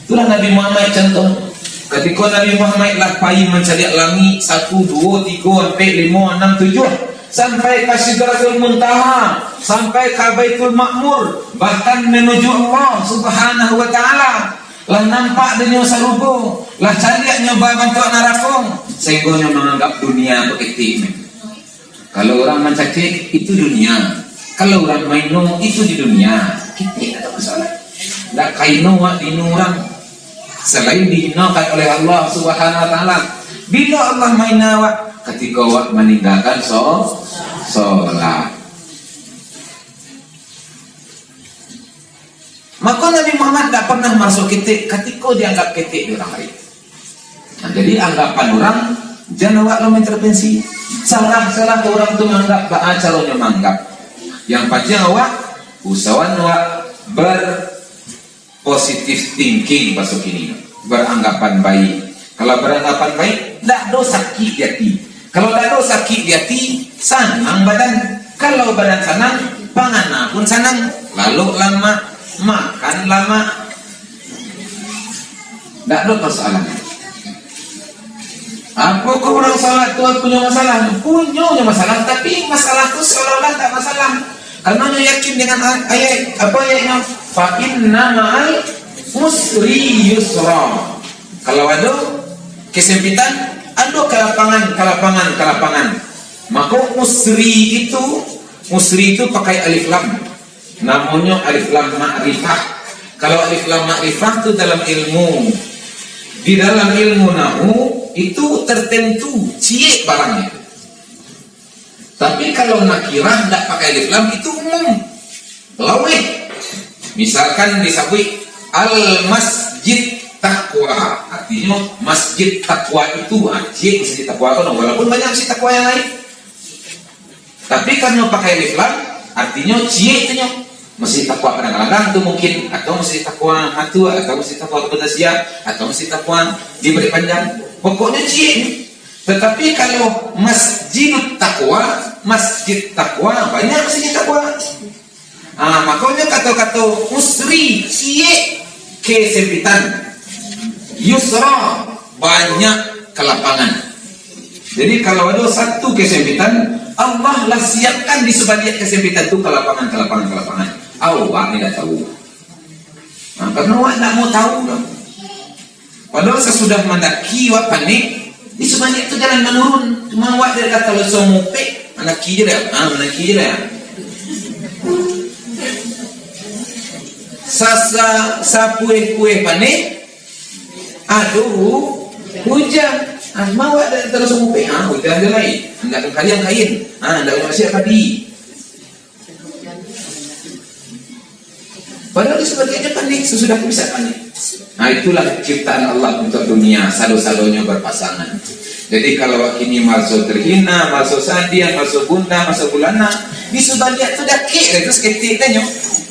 Itulah Nabi Muhammad contoh. Katiko Nabi Muhammad lah pai mancaliak langik, satu, duo, tigo, ampek, limo, anam, tujuah, sampai ka Sidratul Muntaha, sampai ka Baitul Ma'mur, bahkan manuju Allah Subhanahu wa Ta'ala, lah nampak dinyo sarugo, lah caliak nyo babantuak narako, sahinggo nyo manganggap dunia baketek. Kalau urang mancacek, itu dunia. Kalau urang maino, itu di dunia. Kitek dak ado masalah. Dak kaino awak dihino urang. Salain dihinokan oleh Allah Subhanahu wa Ta'ala. Bila Allah mahino awak? Katiko awak maninggakan so-, solat. Mako Nabi Muhammad dak pernah maraso ketek katiko dianggap ketek dek urang lain. Nah, jadi anggapan urang, jan awak lo maintervensi. Salah-salah urang tu manganggap, baa caronyo manganggap. Yang pantiang awak usahoan awak berpositive thinking, baso kini, beranggapan baik. Kalau beranggapan baik, ndak ado sakik di ati. Kalau ndak ado sakik di ati, sanang badan. Kalau badan sanang, pangana pun sanang. Lalok lamak, makan lamak. Ndak ado masalah. Apokoh urang salat tu punyo masalah? Punyo nyo masalah, tapi masalah tu seolah-olah tak masalah. Karena nyo yakin dengan a-, ayat, apa ayatnyo? "Fa inna ma'al usri yusra." Kalau ado kesempitan, ado kalapangan, kalapangan, kalapangan. Mako usri itu, usri itu pakai alif lam. Namonyo alif lam ma'rifah. Kalau alif lam ma'rifah tu dalam ilmu, di dalam ilmu nahu itu tertentu, ciek barang itu. Tapi kalau nakirah ndak pakai alif lam, itu umum. Laweh. Misalkan disabuik al-masjid taqwa, artinyo masjid taqwa itu, ah, ciek masjid taqwa tu, walaupun banyak masjid taqwa yang lain. Tapi karano pakai alif lam, artinyo ciek tu nyo. Masjid Taqwa Padang Aladang tu mungkin, atau Masjid Taqwa Matua, atau Masjid Taqwa Kota Siap, atau Masjid Taqwa di Bukik Panjang. Pokoknyo ciek ni. Tetapi kalau Masjidut Taqwa, Masjid Taqwa, banyak masjid Taqwa. Ah, makonyo kato-kato usri, ciek kesempitan. Yusra, banyak kalapangan. Jadi, kalau ado satu kesempitan, Allah lah siapkan di sabaliak kesempitan tu kalapangan, kalapangan, kalapangan. Awak ni ndak tahu. Nah, karano awak ndak mau tahu doh. Padahal sasudah mandaki, awak panek, di sabaliak tu jalan manurun. Cuma awak dari atas kalau sudah mopek, mandaki je dah. Ah, mandaki je dah. Sasa, sapueh-pueh panek, aduh, hu-, hujan. Ah, cuma awak dari atas kalau sudah mopek, ah, hujan je lai. Ndak ka kalian kain. Ah, ndak ka masiak padi. Padahal di sabaliaknyo panek, sasudah tu bisa panek. Nah, itulah ciptaan Allah untuk dunia, sado-sadonyo berpasangan. Jadi, kalau awak kini maraso terhina, maraso sadiah, maraso gundah, maraso gulana, di sabaliak tu dakek lah tu saketek tanyo.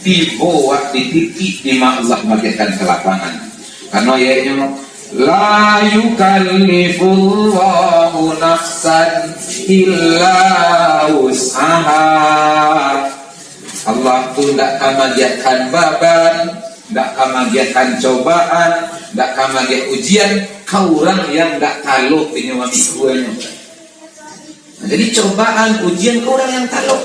Tibo awak di titik di ma Allah magiahkan kalapangan. Karano ayatnyo, "La yukallifullahu nafsan illa wus'aha." Allah tu ndak ka magiahkan baban, ndak ka magiahkan cobaan, ndak ka magiah ujian ka urang yang ndak talok inyo mamikuanyo. Nah, jadi cobaan, ujian ka urang yang talok.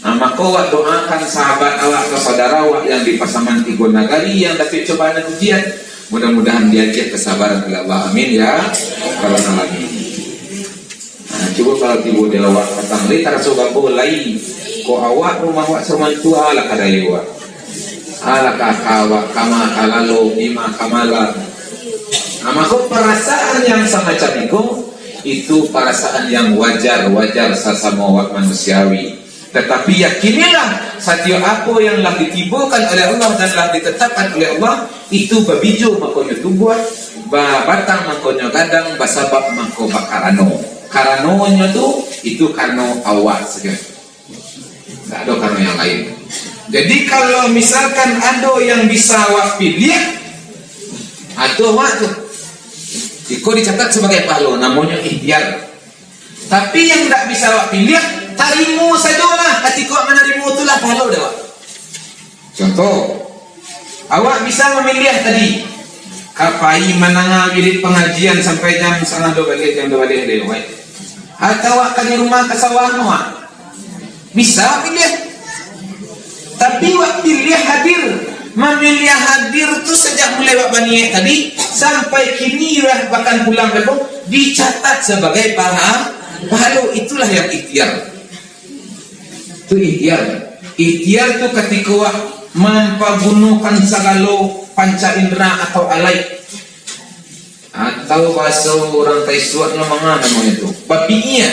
Nah, mako awak doakan sahabat awak, ka saudara awak yang di Pasaman Tigo Nagari yang dapek cobaan dan ujian. Mudah-mudahan diagiah kesabaran oleh Allah. Amin ya rabbal alamin. Nah, cubo kalau tibo di awak patang lai taraso gapo lai. Kok awak rumah awak saruman tu, alah ka dayo awak. Alah ka, ka awak, ka ma ka lalo, di ma ka malam. Nah, mako perasaan yang samacam itu, itu perasaan yang wajar, wajar sasamo awak manusiawi. Tetapi yakinilah, satiok apo yang lah ditibokan oleh Allah dan lah ditetapkan oleh Allah, itu babijo, makonyo tumbuah, babatang, makonyo gadang, basabab, mako bakarano. Karanonyo tu, itu karano awak sajo. Ndak ado karano yang lain. Jadi, kalau misalkan ado yang bisa awak piliah, ado awak tu. Iko dicatat sabagai pahalo, namonyo ikhtiar. Tapi yang ndak bisa awak piliah, tarimo sajolah. Katiko awak manarimo tu lah pahalo dek awak. Contoh, awak bisa mamiliah tadi, ka pai mandanga wirid pangajian sampai jam satangah duo baleh, jam duo baleh dek awak. Atau awak ka di rumah ka sawah awak. Bisa piliah. Tapi wak piliah hadir. Mamiliah hadir tu sajak mulai wak baniaik tadi, sampai kini wak bahkan pulang ka rumah, dicatat sabagai paha-, pahalo. Itulah yang ikhtiar. Tu ikhtiar. Ikhtiar tu katiko wak mampagunokan sagalo panca indera atau alai. Atau bahaso urang Taisuak nyo manga namonyo tu? Bapikia.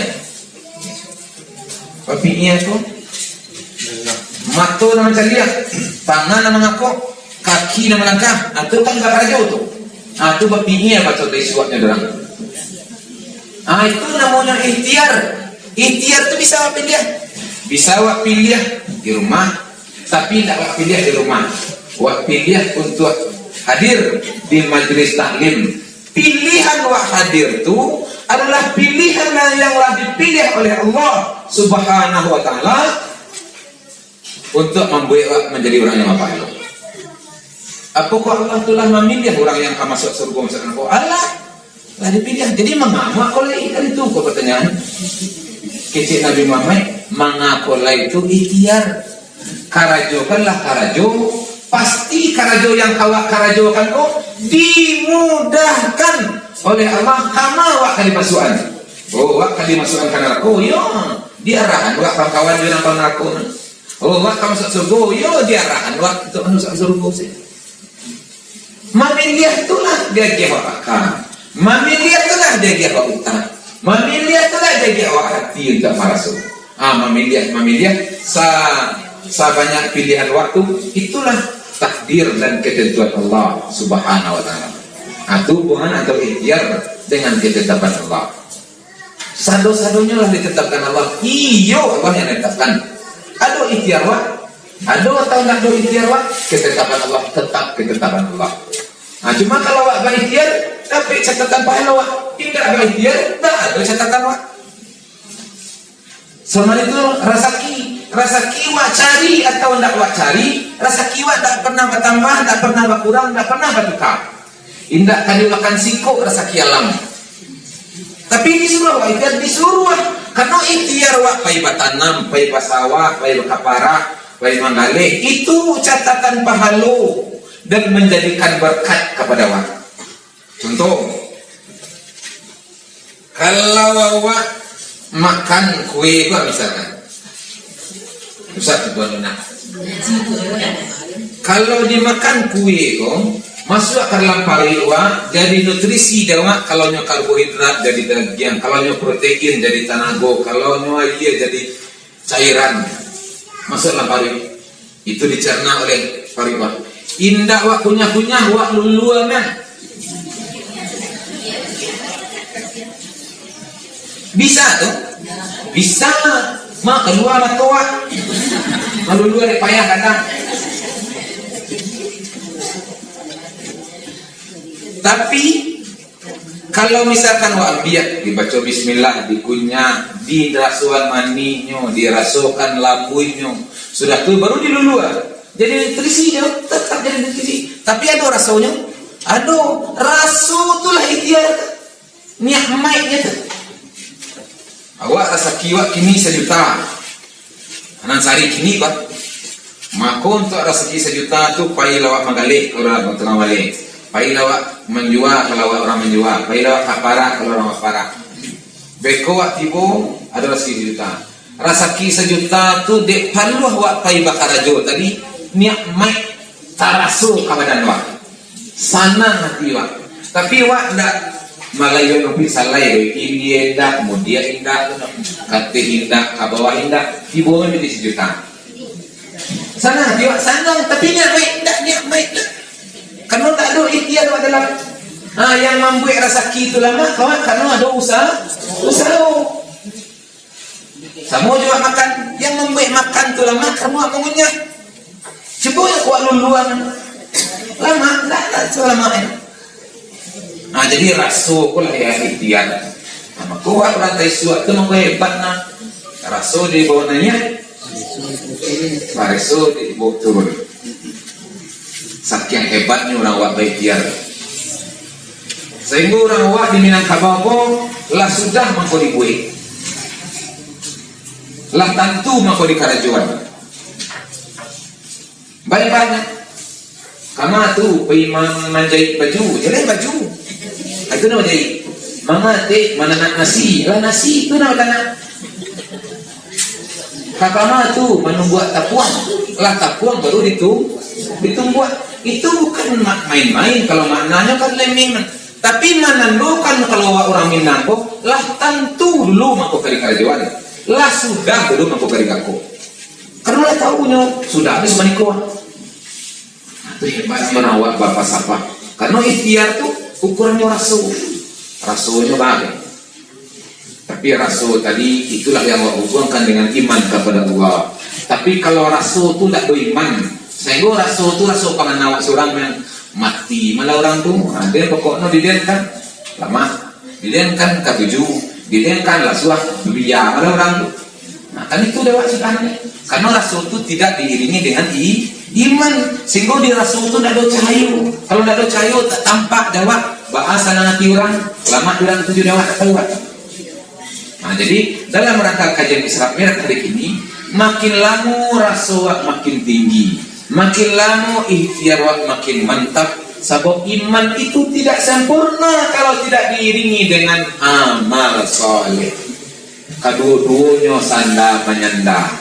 Bapikia tu mato nan mancaliak, tangan nan mangakok, kaki nan malangkah. Ah, tu kan bakarajo tu. Ah, tu bapikia bahaso Taisuaknyo urang. Ah, itu namonyo ikhtiar. Ikhtiar tu bisa awak piliah. Bisa awak piliah di rumah, tapi indak awak piliah di rumah. Awak piliah untuak hadir di majlis taklim. Pilihan awak hadir tu adalah pilihan yang lah dipilih oleh Allah Subhanahu wa Ta'ala untuak mambuek awak manjadi urang yang bapahalo. Apokoh Allah tu lah mamiliah urang yang ka masuak sarugo, masuak narako? Alah, lah dipiliah. Jadi, manga awak kolai tadi tu, ko patanyaan. Kecek Nabi Muhammad, manga kolai tu ikhtiar. Karajokanlah karajo, pasti karajo yang ka awak karajokan ko dimudahkan oleh Allah, kama awak ka dimasuakan. Oh, awak ka dimasuakan ka narako, yo, diarahan awak kawan-kawan jo nan ka narako. Oh, awak ka masuak sarugo, yo, diarahan awak untuak masuak sarugo se. Mamiliah tu lah diagiah awak aka. Mamiliah tu lah diagiah awak utak. Mamiliah tu lah diagiah awak hati untuak maraso. Ah, mamiliah, mamiliah sa-, sabanyak pilihan waktu, itulah takdir dan ketentuan Allah Subhanahu wa Ta'ala. Ah, tu hubungan antara ikhtiar dengan ketetapan Allah. Sado-sadonyo lah ditetapkan Allah. Iyo, Allah yang tetapkan. Ado ikhtiar awak, ado atau ndak ado ikhtiar awak, ketetapan Allah tetap ketetapan Allah. Nah, cuma kalau awak baikhtiar, dapek catatan pahala awak. Indak baikhtiar, ndak ado catatan awak. Sama itu rasaki, rasaki awak cari atau ndak awak cari, rasaki awak ndak pernah batambah, ndak pernah bakurang, ndak pernah batuka. Indak ka dimakan sikok rasaki alam. Tapi disuruah awak ikhtiar, disuruah. Karano ikhtiar awak pai batanam, pai basawah, pai bakaparak, pai manggaleh, itu catatan pahalo dan manjadikan barkat kapada awak. Contoh, kalau awak makan kue ko misalkan, Ustaz, tuan nak. Kalau dimakan kue ko, masuak ka dalam paruik awak, jadi nutrisi dek awak, kalau nyo karbohidrat jadi dagiang, kalau nyo protein jadi tanago, kalau nyo aia jadi cairan, masuak dalam paruik. Itu dicerna oleh paruik awak. Indak awak kunyah-kunyah, awak lulua mah. Bisa tu? Bisa. Mah kalua mato awak. Malulua dek payah kadang. Tapi, kalau misalkan awak ambiak, dibaco bismillah, dikunyah, dirasokan manihnyo, dirasokan lambuiknyo, sudah tu baru dilulua. Jadi nutrisi nyo, tetap jadi nutrisi. Tapi ado rasonyo? Ado. Raso tu lah ikhtiar. Nikmatnyo tu. Awak rasaki awak kini sajuta. Nan sari kini, bah. Mako, untuak rasaki sajuta tu, pailah awak manggaleh ka urang tangah baleh. Pailah awak manjua, kalau awak urang manjua. Pailah awak kaparak, kalau urang kaparak. Beko awak tibo, ado rasaki sajuta. Rasaki sajuta tu dek paluah awak pai bakarajo tadi, nikmat taraso ka badan awak. Sanang hati awak. Tapi awak ndak malayo numpik salai, india indak, mudia indak, kateh indak, ka bawah indak, tibo mah di sajuta. Sanang hati awak, sanang, tapi niat baik indak, niat baik indak. Karano ndak ado ikhtiar awak dalam. Ha, yang mambuek rasaki tu lamak, kawan, karano ado usaha, usaha. Samo jo awak makan, yang mambuek makan tu lamak, karano awak mangunyah. Cubo yo awak luluang. Lamak, ndak, ndak, so lamak, eh. Nah, jadi raso ko lah ya ikhtiar. Nah, mako awak urang taisuak tu mako hebat nah. Raso di bawah naiak, raso di bawah turun. Sakiang hebatnyo urang awak baikhtiar. Sahinggo urang awak di Minangkabau ko lah sudah mangko dibuek. Lah tantu mangko dikarajoan. Banyak-banyak. Kama tu, pai man-, manjaik baju, jaleh baju. Ah, itu namo jaik. Mamatik, mananak nasi, lah nasi, itu namo tanak. Kakama tu manumbuak tapuang, lah tapuang baru ditu-, ditumbuak. Itu bukan ma-, main-main, kalau maknanyo kan lemeh mah. Tapi manandokan kalau awak urang Minang ko, lah tantu dulu mangko ka dikarajoan. Lah sudah dulu mangko ka digako. Karano lah tahu nyo, sudah habis maniko. Nah, tu hebat urang awak bapalsafah. Karano ikhtiar tu ukurannyo raso. Rasonyo bagai. Tapi raso tadi, itulah yang awak hubungkan dengan iman kapada Allah. Tapi kalau raso tu ndak do iman, sahinggo raso tu raso pangana awak surang, yang mati malah urang tu. Ha, den pokoknyo di den kan lamah, di den kan katuju, di den kan lasuah, dunia malah urang tu. Nah, kan itu dek awak sudah ni. Karena raso tu tidak diiringi dengan i-, iman, sehingga di raso tu ndak ada cahayo. Kalau ndak ada cahayo, tak tampak dek awak. Baa sanang hati urang, lamah urang tu dek awak tak tahu. Nah, jadi dalam rangka kajian Isra Mi'raj hari ini, makin lamo raso awak makin tinggi, makin lamo ikhtiar awak makin mantap, sabab iman itu tidak sempurna kalau tidak diiringi dengan amal saleh. Kaduo-duonyo sanda manyanda.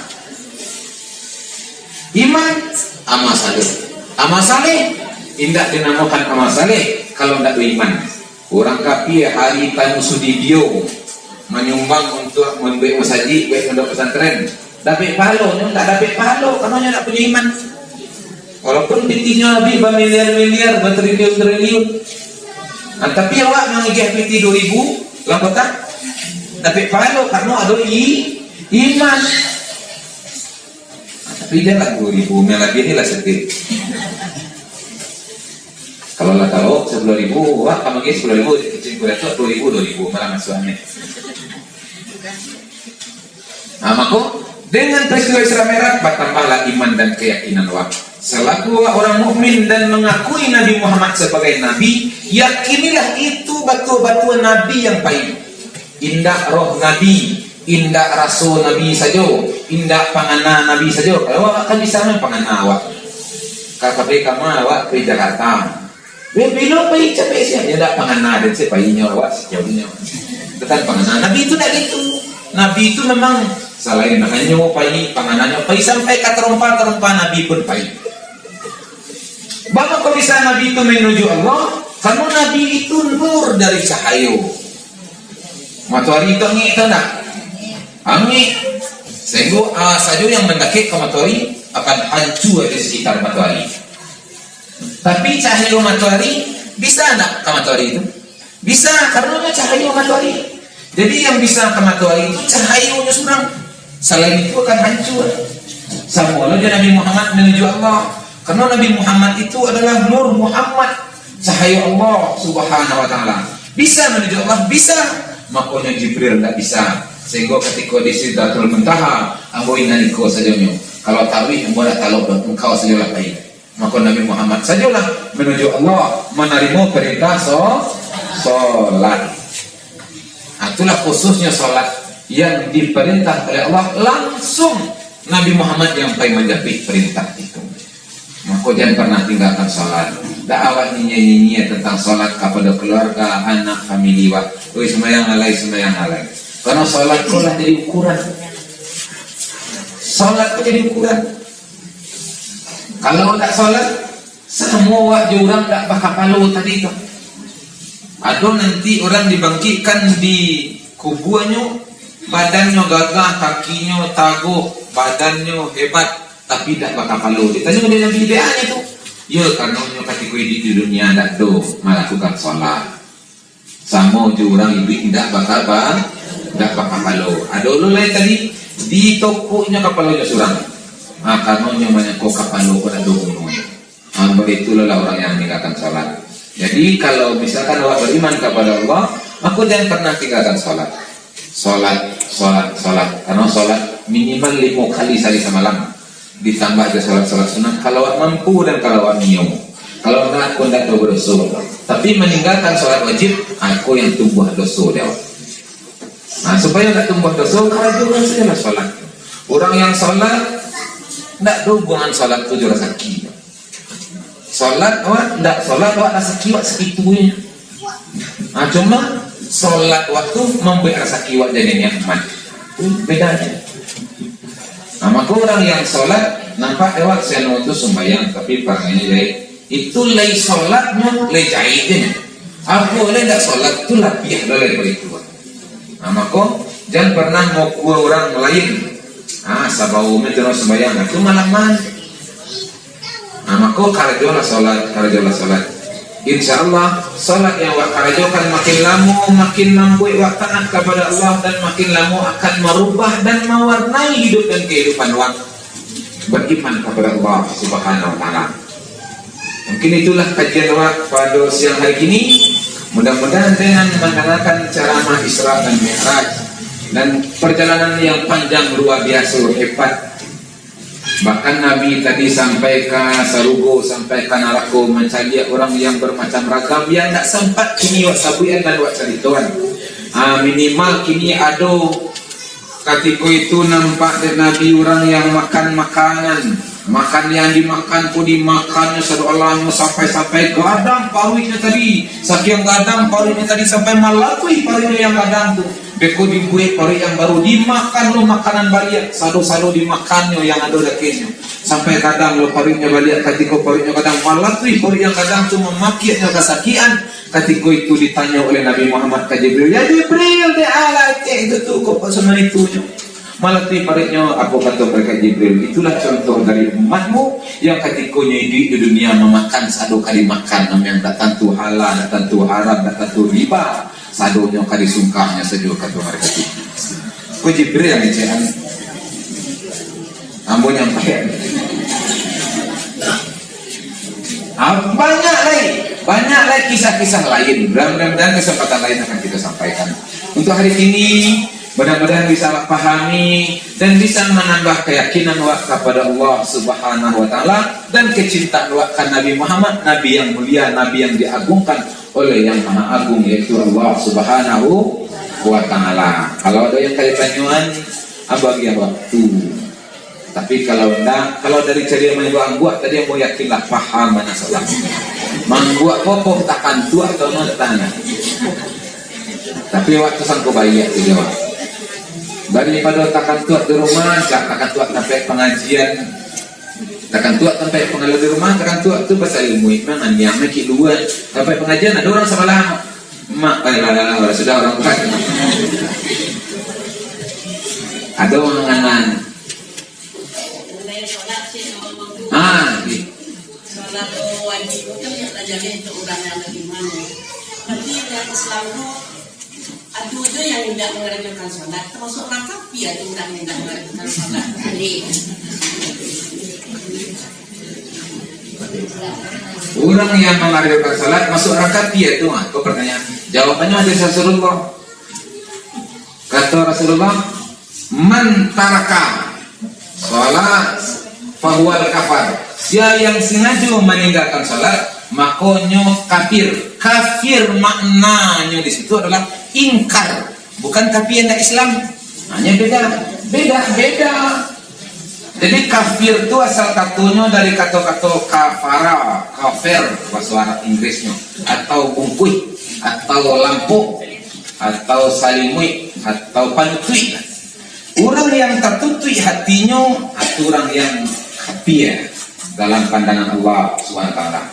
Iman, amal saleh. Amal saleh indak dinamokan amal saleh kalau ndak baiman. Urang kapia hari tanu sudidio manyumbang untuak mambuek masajik, buek pondok pesantren, dapek pahalonyo? Ndak dapek pahalo, karano nyo ndak punyo iman. Walaupun pitinyo abih bamiliar-miliar, batriliun-triliun, nah, tapi awak mangagiah piti duo ribu lah kotak, dapek pahalo karano ado i-, iman. Nah, tapi janlah duo ribu, yang labiah ni lah saketek. Kalau lah tahu sepuluh ribu, wah, kamu lagi sepuluh ribu, kecil kuda tu duo ribu, duo ribu, malah masuk angin. Nah, mako, dengan peristiwa Isra Mi'raj, batambahlah iman dan keyakinan awak. Selaku awak urang mukmin dan mangakui Nabi Muhammad sabagai Nabi, yakinilah itu batua-batua Nabi yang pai. Indak roh Nabi, indak raso Nabi sajo, indak pangana Nabi sajo. Kalau awak kan bisa main pangana awak. Ka-, tapi kama awak pai Jakarta. Be-, bilo pai capek sia, indak pangana den se painyo awak sejauhnyo. Bukan pangana. Nabi itu ndak gitu. Nabi itu memang salain hanyo pai, pangananyo pai, sampai ka tarompa-tarompa Nabi pun pai. Baa mangko bisa Nabi itu manuju Allah? Karena Nabi itu nur dari cahayo. Matoari itu angek atau ndak? Angek. Sehingga, ah, sajo yang mandakek ka matoari akan hancua di sekitar matoari. Tapi cahayo matoari bisa ndak ka matoari itu? Bisa, karena cahayo matoari. Jadi, yang bisa ka matoari itu cahayonyo surang. Salain itu akan hancua. Samo lo jo Nabi Muhammad manuju Allah. Karena Nabi Muhammad itu adalah Nur Muhammad, cahayo Allah Subhanahu wa Ta'ala. Bisa manuju Allah? Bisa. Makonyo Jibril ndak bisa. Sehingga katiko di Sidratul Muntaha, ambo indak iko sajonyo. Kalau takwih, ambo ndak talok doh, engkau sajolah pai. Mako Nabi Muhammad sajolah manuju Allah, manarimo parintah so-, solat. Nah, itulah khususnyo solat yang diparintah oleh Allah, langsung Nabi Muhammad yang pai manjapik parintah itu. Mako, jan parnah tinggakan solat. Ndak awak nyinyia-nyinyia tantang solat kapado kaluarga, anak, famili awak. Oi, sumbayang alai, sumbayang alai. Karano solat ko lah jadi ukuran. Solat ko jadi ukuran. Kalau ndak solat, samo awak jo urang ndak bakapalo tadi tu. Ado nanti urang dibangkikkan di kubuanyo, badannyo gagah, kakinyo taguh, badannyo hebat, tapi ndak bakapalo. Ditanyo dek Nabi, "Baa nyo tu?" "Yo, karanonyo katiko iduik di dunia ndak ado malakukan solat." Samo jo urang iduik indak baka-, ba-, indak bakapalo. Ado lo lai tadi, ditokoknyo kapalonyo surang. Ah, karanonyo manyangko kapalo ko dak ado gunonyo. Ah, baitulah urang yang maninggakan salat. Jadi, kalau misalkan awak bariman kapada Allah, mako jangan pernah tinggalkan salat. Salat, salat, salat. Karena salat minimal limo kali sahari samalam. Ditambah jo salat-salat sunat, kalau awak mampu dan kalau awak nio. Kalau ndak, ko ndak do badoso. Tapi maninggalkan salat wajib, ah, ko yang tumbuah doso di awak. Nah, supaya ndak tumbuah doso, karajokan sajolah salat. Urang yang salat, ndak do hubungan salat tu jo rasaki. Salat awak, ndak salat awak, rasaki awak sakitu je. Ah, cuma salat awak tu mambuek rasaki awak jadi nikmat. Tu bedanyo. Nah, mako urang yang salat, nampak dek awak si anu tu sumbayang, tapi parangainyo jahek. Itu lai salatnyo, lai jahek je. Apo lai ndak salat tu labiah lo lai dari itu. Nah, mako, jan pernah maukua urang lain. Ah, sabaunnyo tu urang sumbayang, nah, tu malaman. Nah, mako, karajolah salat, karajolah salat. Insya Allah, salat yang wak karajokan makin lamo, makin lambuik wak taat kapada Allah, dan makin lamo akan marubah dan mawarnai hidup dan kahidupan wak, bariman kapada Allah Subhanahu wa Ta'ala. Mungkin itulah kajian wak pado siang hari kini. Mudah-mudahan dengan mandangakan caramah Isra dan Mi'raj dan parjalanan yang panjang luar biasa hebat, bahkan Nabi tadi sampai ka sarugo, sampai ka narako, mancaliak urang yang bamacam ragam yang ndak sampat kini wak sabuikan dan wak caritoan. Ah, minimal kini ado Katiko itu nampak dek Nabi urang yang makan makanan. Makan yang dimakan ko dimakannyo sadoalahnyo sampai-sampai gadang paruiknyo tadi. Sakiang gadang paruiknyo tadi sampai malatuih paruiknyo yang gadang tu. Beko dibuek paruik yang baru, dimakan lo makanan baliak, sado-sado dimakannyo yang ado dakianyo. Sampai gadang lo paruiknyo baliak, katiko paruiknyo gadang, malatuih paruik yang gadang tu, mamakiaknyo kasakian. Katiko itu ditanyo oleh Nabi Muhammad ka Jibril, "Ya Jibril, dek alah kek itu tu, kok kok samanitunyo?" Malatuih paruiknyo, apo kato malaikat Jibril, "Itulah contoh dari umatmu yang katikonyo iduik di dunia mamakan sado ka dimakan, nan yang dak tantu halal, dak tantu haram, dak tantu riba, sadonyo ka disungkahnyo sajo," kato malaikat itu. Ko Jibril yang ngecekan. Ambo nyampaikan. Ah, banyak lai, banyak lai kisah-kisah lain. Mudah-mudahan kesempatan lain akan kita sampaikan. Untuk hari ini, mudah-mudahan bisa pahami dan bisa menambah keyakinan wak kepada Allah Subhanahu wa Ta'ala dan kecintaan wak ka Nabi Muhammad, Nabi yang mulia, Nabi yang diagungkan oleh Yang Maha Agung, yaitu Allah Subhanahu wa Ta'ala. Kalau ada yang kalian tanyoan, abah bagi waktu. Tapi kalau ndak, kalau dari cari main buat angguak tadi, ambo yakinlah paham mana salah. Mangguak popoh takantuak atau no tahan. Tapi waktu sangko baiak tu jawab. Daripada takantuak di rumah, jak takantuak sampai pengajian. Takantuak sampai pengajian di rumah, takantuak tu pasal ilmu memang aniang nak luar. Sampai pengajian ada orang sabalah. Mak, eh, lah, lah, lah, sudah orang bukan. Ada orang nganan. Ah, ni. Solat tu wajib tu kan nak jaleh untuk urang yang baiman. Tapi dalam Islam tu, ado juo yang indak mangarajokan solat, tamasuak urang kafir tu urang yang indak mangarajokan solat. Jadi, urang yang mangarajokan solat masuak urang kafir tu, ah, tu pertanyaan. Jawabannyo hadis Rasulullah. Kato Rasulullah, "Man taraka salat fahuwal kafar." Sia yang sangajo maninggakan salat, mako nyo kafir. Kafir maknanyo di situ adalah ingkar, bukan kafir indak Islam. Hanya beda, beda, beda. Jadi kafir tu asal katonyo dari kato-kato kafara, kafir, bahasa Arab Inggrisnyo, atau bungkuih, atau lampok, atau salimuik, atau panutuik. Urang yang tatutuik hatinyo, itu urang yang kafir dalam pandangan Allah Subhanahu wa Taala.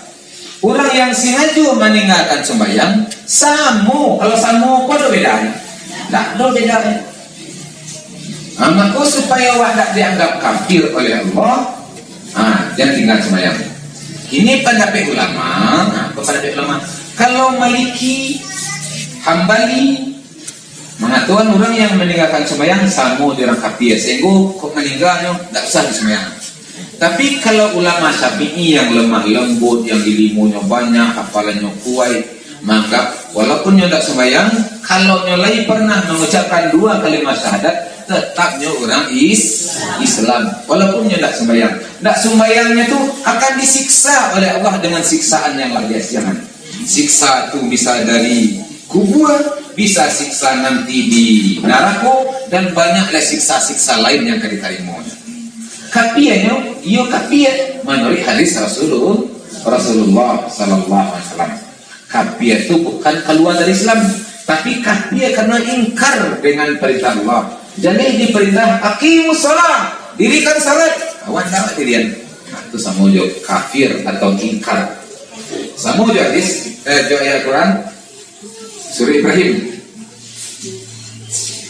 Urang yang sangajo maninggakan sumbayang, samo. Kalau samo, ko ado bedanyo? Ndak ado bedanyo. Nah, mako, supayo awak ndak dianggap kafir oleh Allah, ha, jan tinggal sumbayang. Ini pandapek ulama, ha, apa pandapek ulama? Kalau Maliki, Hambali, mangatokan urang yang maninggakan sumbayang samo jo urang kafir, sahinggo kok maningganyo ndak usah disumbayang. Tapi kalau ulama Syafi'i yang lemah lembut, yang ilimunyo banyak, hafalannyo kuaik, manganggap walaupun nyo ndak sumbayang, kalau nyo lai pernah mangucapkan dua kalimat syahadat, tetap nyo urang is-, Islam, walaupun nyo ndak sumbayang. Ndak sumbayangnyo tu akan disiksa oleh Allah dengan siksaan yang lah biasa. Siksa tu bisa dari kubur, bisa siksa nanti di narako, dan banyaklah siksa-siksa lain yang akan ditarimo. Kafianyo, iyo kafia, manuruik hadis Rasulul-, Rasulullah sallallahu alaihi wasallam. Kafia tu bukan kalua dari Islam, tapi kafia karena ingkar dengan perintah Allah. Jadi diperintah, "Aqimus shalah, dirikan salat." Awak ndak dirian. Nah, tu samo jo kafir atau ingkar. Samo jo hadis, eh, jo ayat Quran, surah Ibrahim.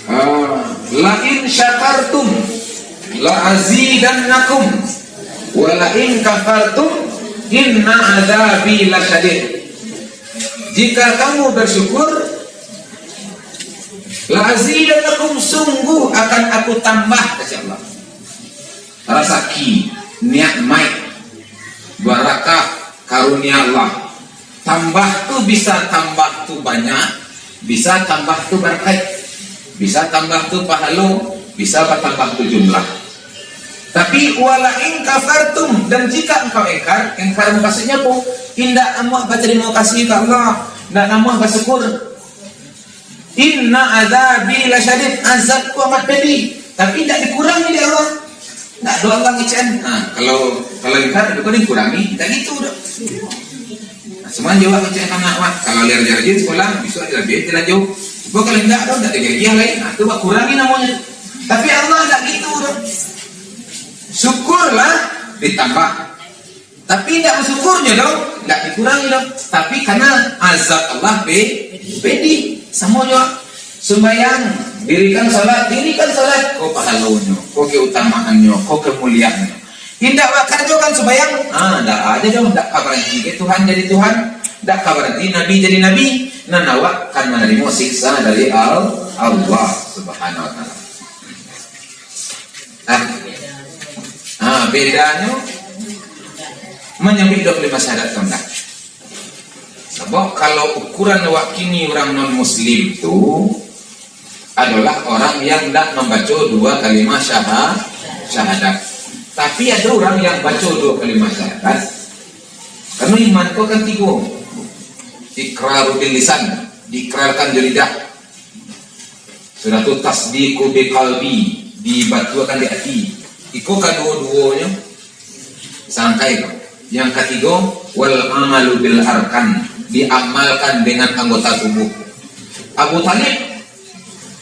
Ah, "La in syakartum la azidannakum, wa la in kafartum inna adzabi lasyadid." Jika kamu bersyukur, la azidannakum, sungguh akan Aku tambah, kata Allah. Rasaki, nikmat, barakah, karunia Allah. Tambah tu bisa tambah tu banyak, bisa tambah tu barakaik, bisa tambah tu pahalo, bisa batambah tu jumlah. Tapi, "Wala in kafartum," dan jika engkau ingkar, ingkar maksudnya apa? Indak amuah batarimo kasih ka Allah, indak amuah basyukur. "Inna azabi lasyadid," azabku amat pedih, tapi indak dikurangi dek Allah. Indak ado Allah ngecek. Nah, kalau, kalau ingkar, itu kan dikurangi, indak gitu doh. Nah, semua jawab macam anak, wah, kalau liar rajin sekolah, bisa dilabiahin tilanjo. Cuma kalau indak, tu indak digagiah lain. Nah, tu bakurangi namanya. Tapi Allah indak gitu doh. Syukurlah, ditambah. Tapi indak basyukur je doh, indak dikurangi doh. Tapi karena azab Allah pe-, pedih. Samo jo sumbayang, dirikan salat, dirikan salat. Ko pahalonyo, ko keutamaannyo, ko kemuliaannyo. Indak awak karajokan sumbayang, ah, ndak ado doh, ndak ka baranti ke Tuhan jadi Tuhan, ndak ka baranti Nabi jadi Nabi. Nan awak kan manarimo siksa dari Al-, Allah Subhanahu wa Taala. Ah. Ah, bedanyo manyabuik dua puluh lima syahadat tu ndak. Sabab kalau ukuran awak kini urang non muslim tu, adolah orang yang ndak mambaco dua kalimah syaha-, syahadat. Tapi ado urang yang baco dua kalimah syahadat, karano iman tu kan tigo. Iqraru bil lisan, diikrarkan jo lidah. Sudah tu tasdiqu bi qalbi, dibatuakan di ati. Iko kaduo-duonyo sangkai ko. Yang katigo, wal amalu bil arkan, diamalkan dengan anggota tubuh. Abu Thalib,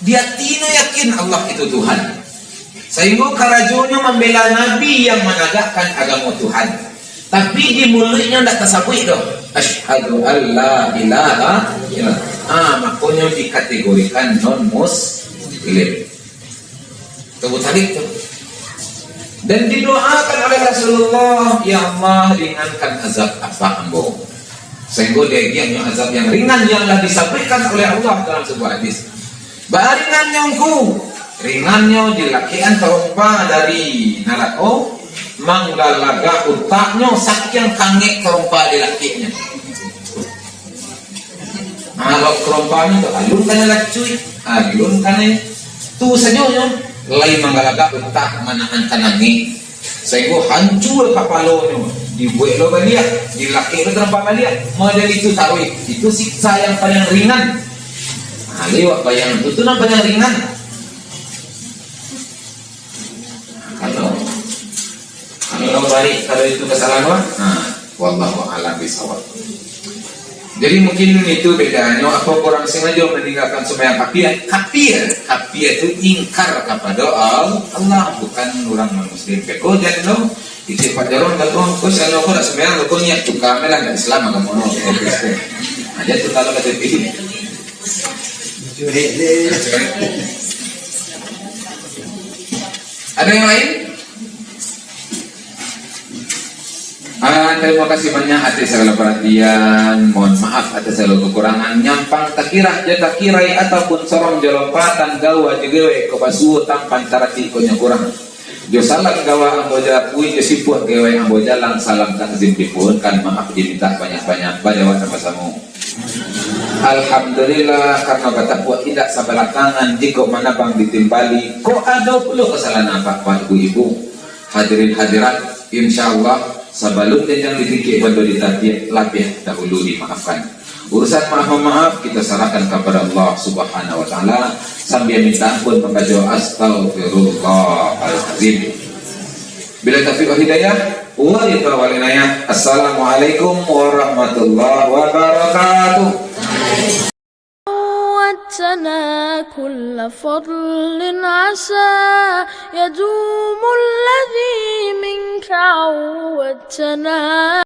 di atinyo yakin Allah itu Tuhan. Sahinggo karajonyo mambela Nabi yang managakkan agamo Tuhan. Tapi di muluiknyo ndak tasabuik doh, "Asyhadu an la ilaha illallah." Ah, makonyo dikategorikan non muslim. Abu Thalib tu. Dan didoakan oleh Rasulullah, "Ya Allah, ringankan azab apak ambo." Sahinggo diagiahnyo azab yang ringan yang lah disabuikkan oleh Allah dalam sebuah hadis. Baa ringannyo ngku? Ringannyo dilakekan tarompa dari narako, manggalagak utaknyo, sakiang kangek tarompa dilakeknyo. Nah, kalau tarompanyo tu alun kanai lacuik, alun kanai tu sajo nyo, lai manggalagak utak manahan kanangek. Sahinggo hancua kapalonyo, dibuek lo baliak, dilakek lo tarompa baliak, model itu taruih. Itu siksa yang paling ringan. Nah, lewat bayang tu, tu nan paling ringan. Kalau, kalau balik, kalau itu kesalahan, nah, wallahu a'lam bishawab. Jadi mungkin itu bedanyo, apa kurang sengaja meninggalkan sembahyang kafir. Kafir, kafir itu ingkar kepada Al-, Allah, bukan orang non muslim. Beko jan lo, itu Pak Jarong, beko, ko sano ko nak sembahyang, ko niat tukang lah, ndak Islam agamo no, ko Kristen. Aja tu kalau kata pilih. Ada yang lain? Ah, terima kasih banyak atas segala perhatian. Mohon maaf atas segala kekurangan. Nyampang takirah jo takirai ataupun sorong jo lompatan gawa jo gewek ko basuo tampan taratik ko nyo kurang. Jo salam gawa ambo jalapui, jo sipuah gewek ambo jalang, salam takzim dipuhunkan, maaf diminta banyak-banyak. Bajawab sama-sama. Alhamdulillah, karena batapuak indak sabalah tangan, jikok manabang ditimbali, kok ado pulo kasalahan apak-apak, ibu-ibu, hadirin hadirat, insyaallah, sabalun janjang ditikik bando ditatiak, labiah dahulu dimaafkan. Urusan maaf-mamaaf, kita sarahkan kapada Allah Subhanahu wa Ta'ala, sambia minta ampun mambaco Astaghfirullahalazim. Bila taufik wal hidayah, wa ridha wal inayah. Assalamualaikum warahmatullahi wabarakatuh. عودتنا كل فضل عسى يدوم الذي منك عودتنا.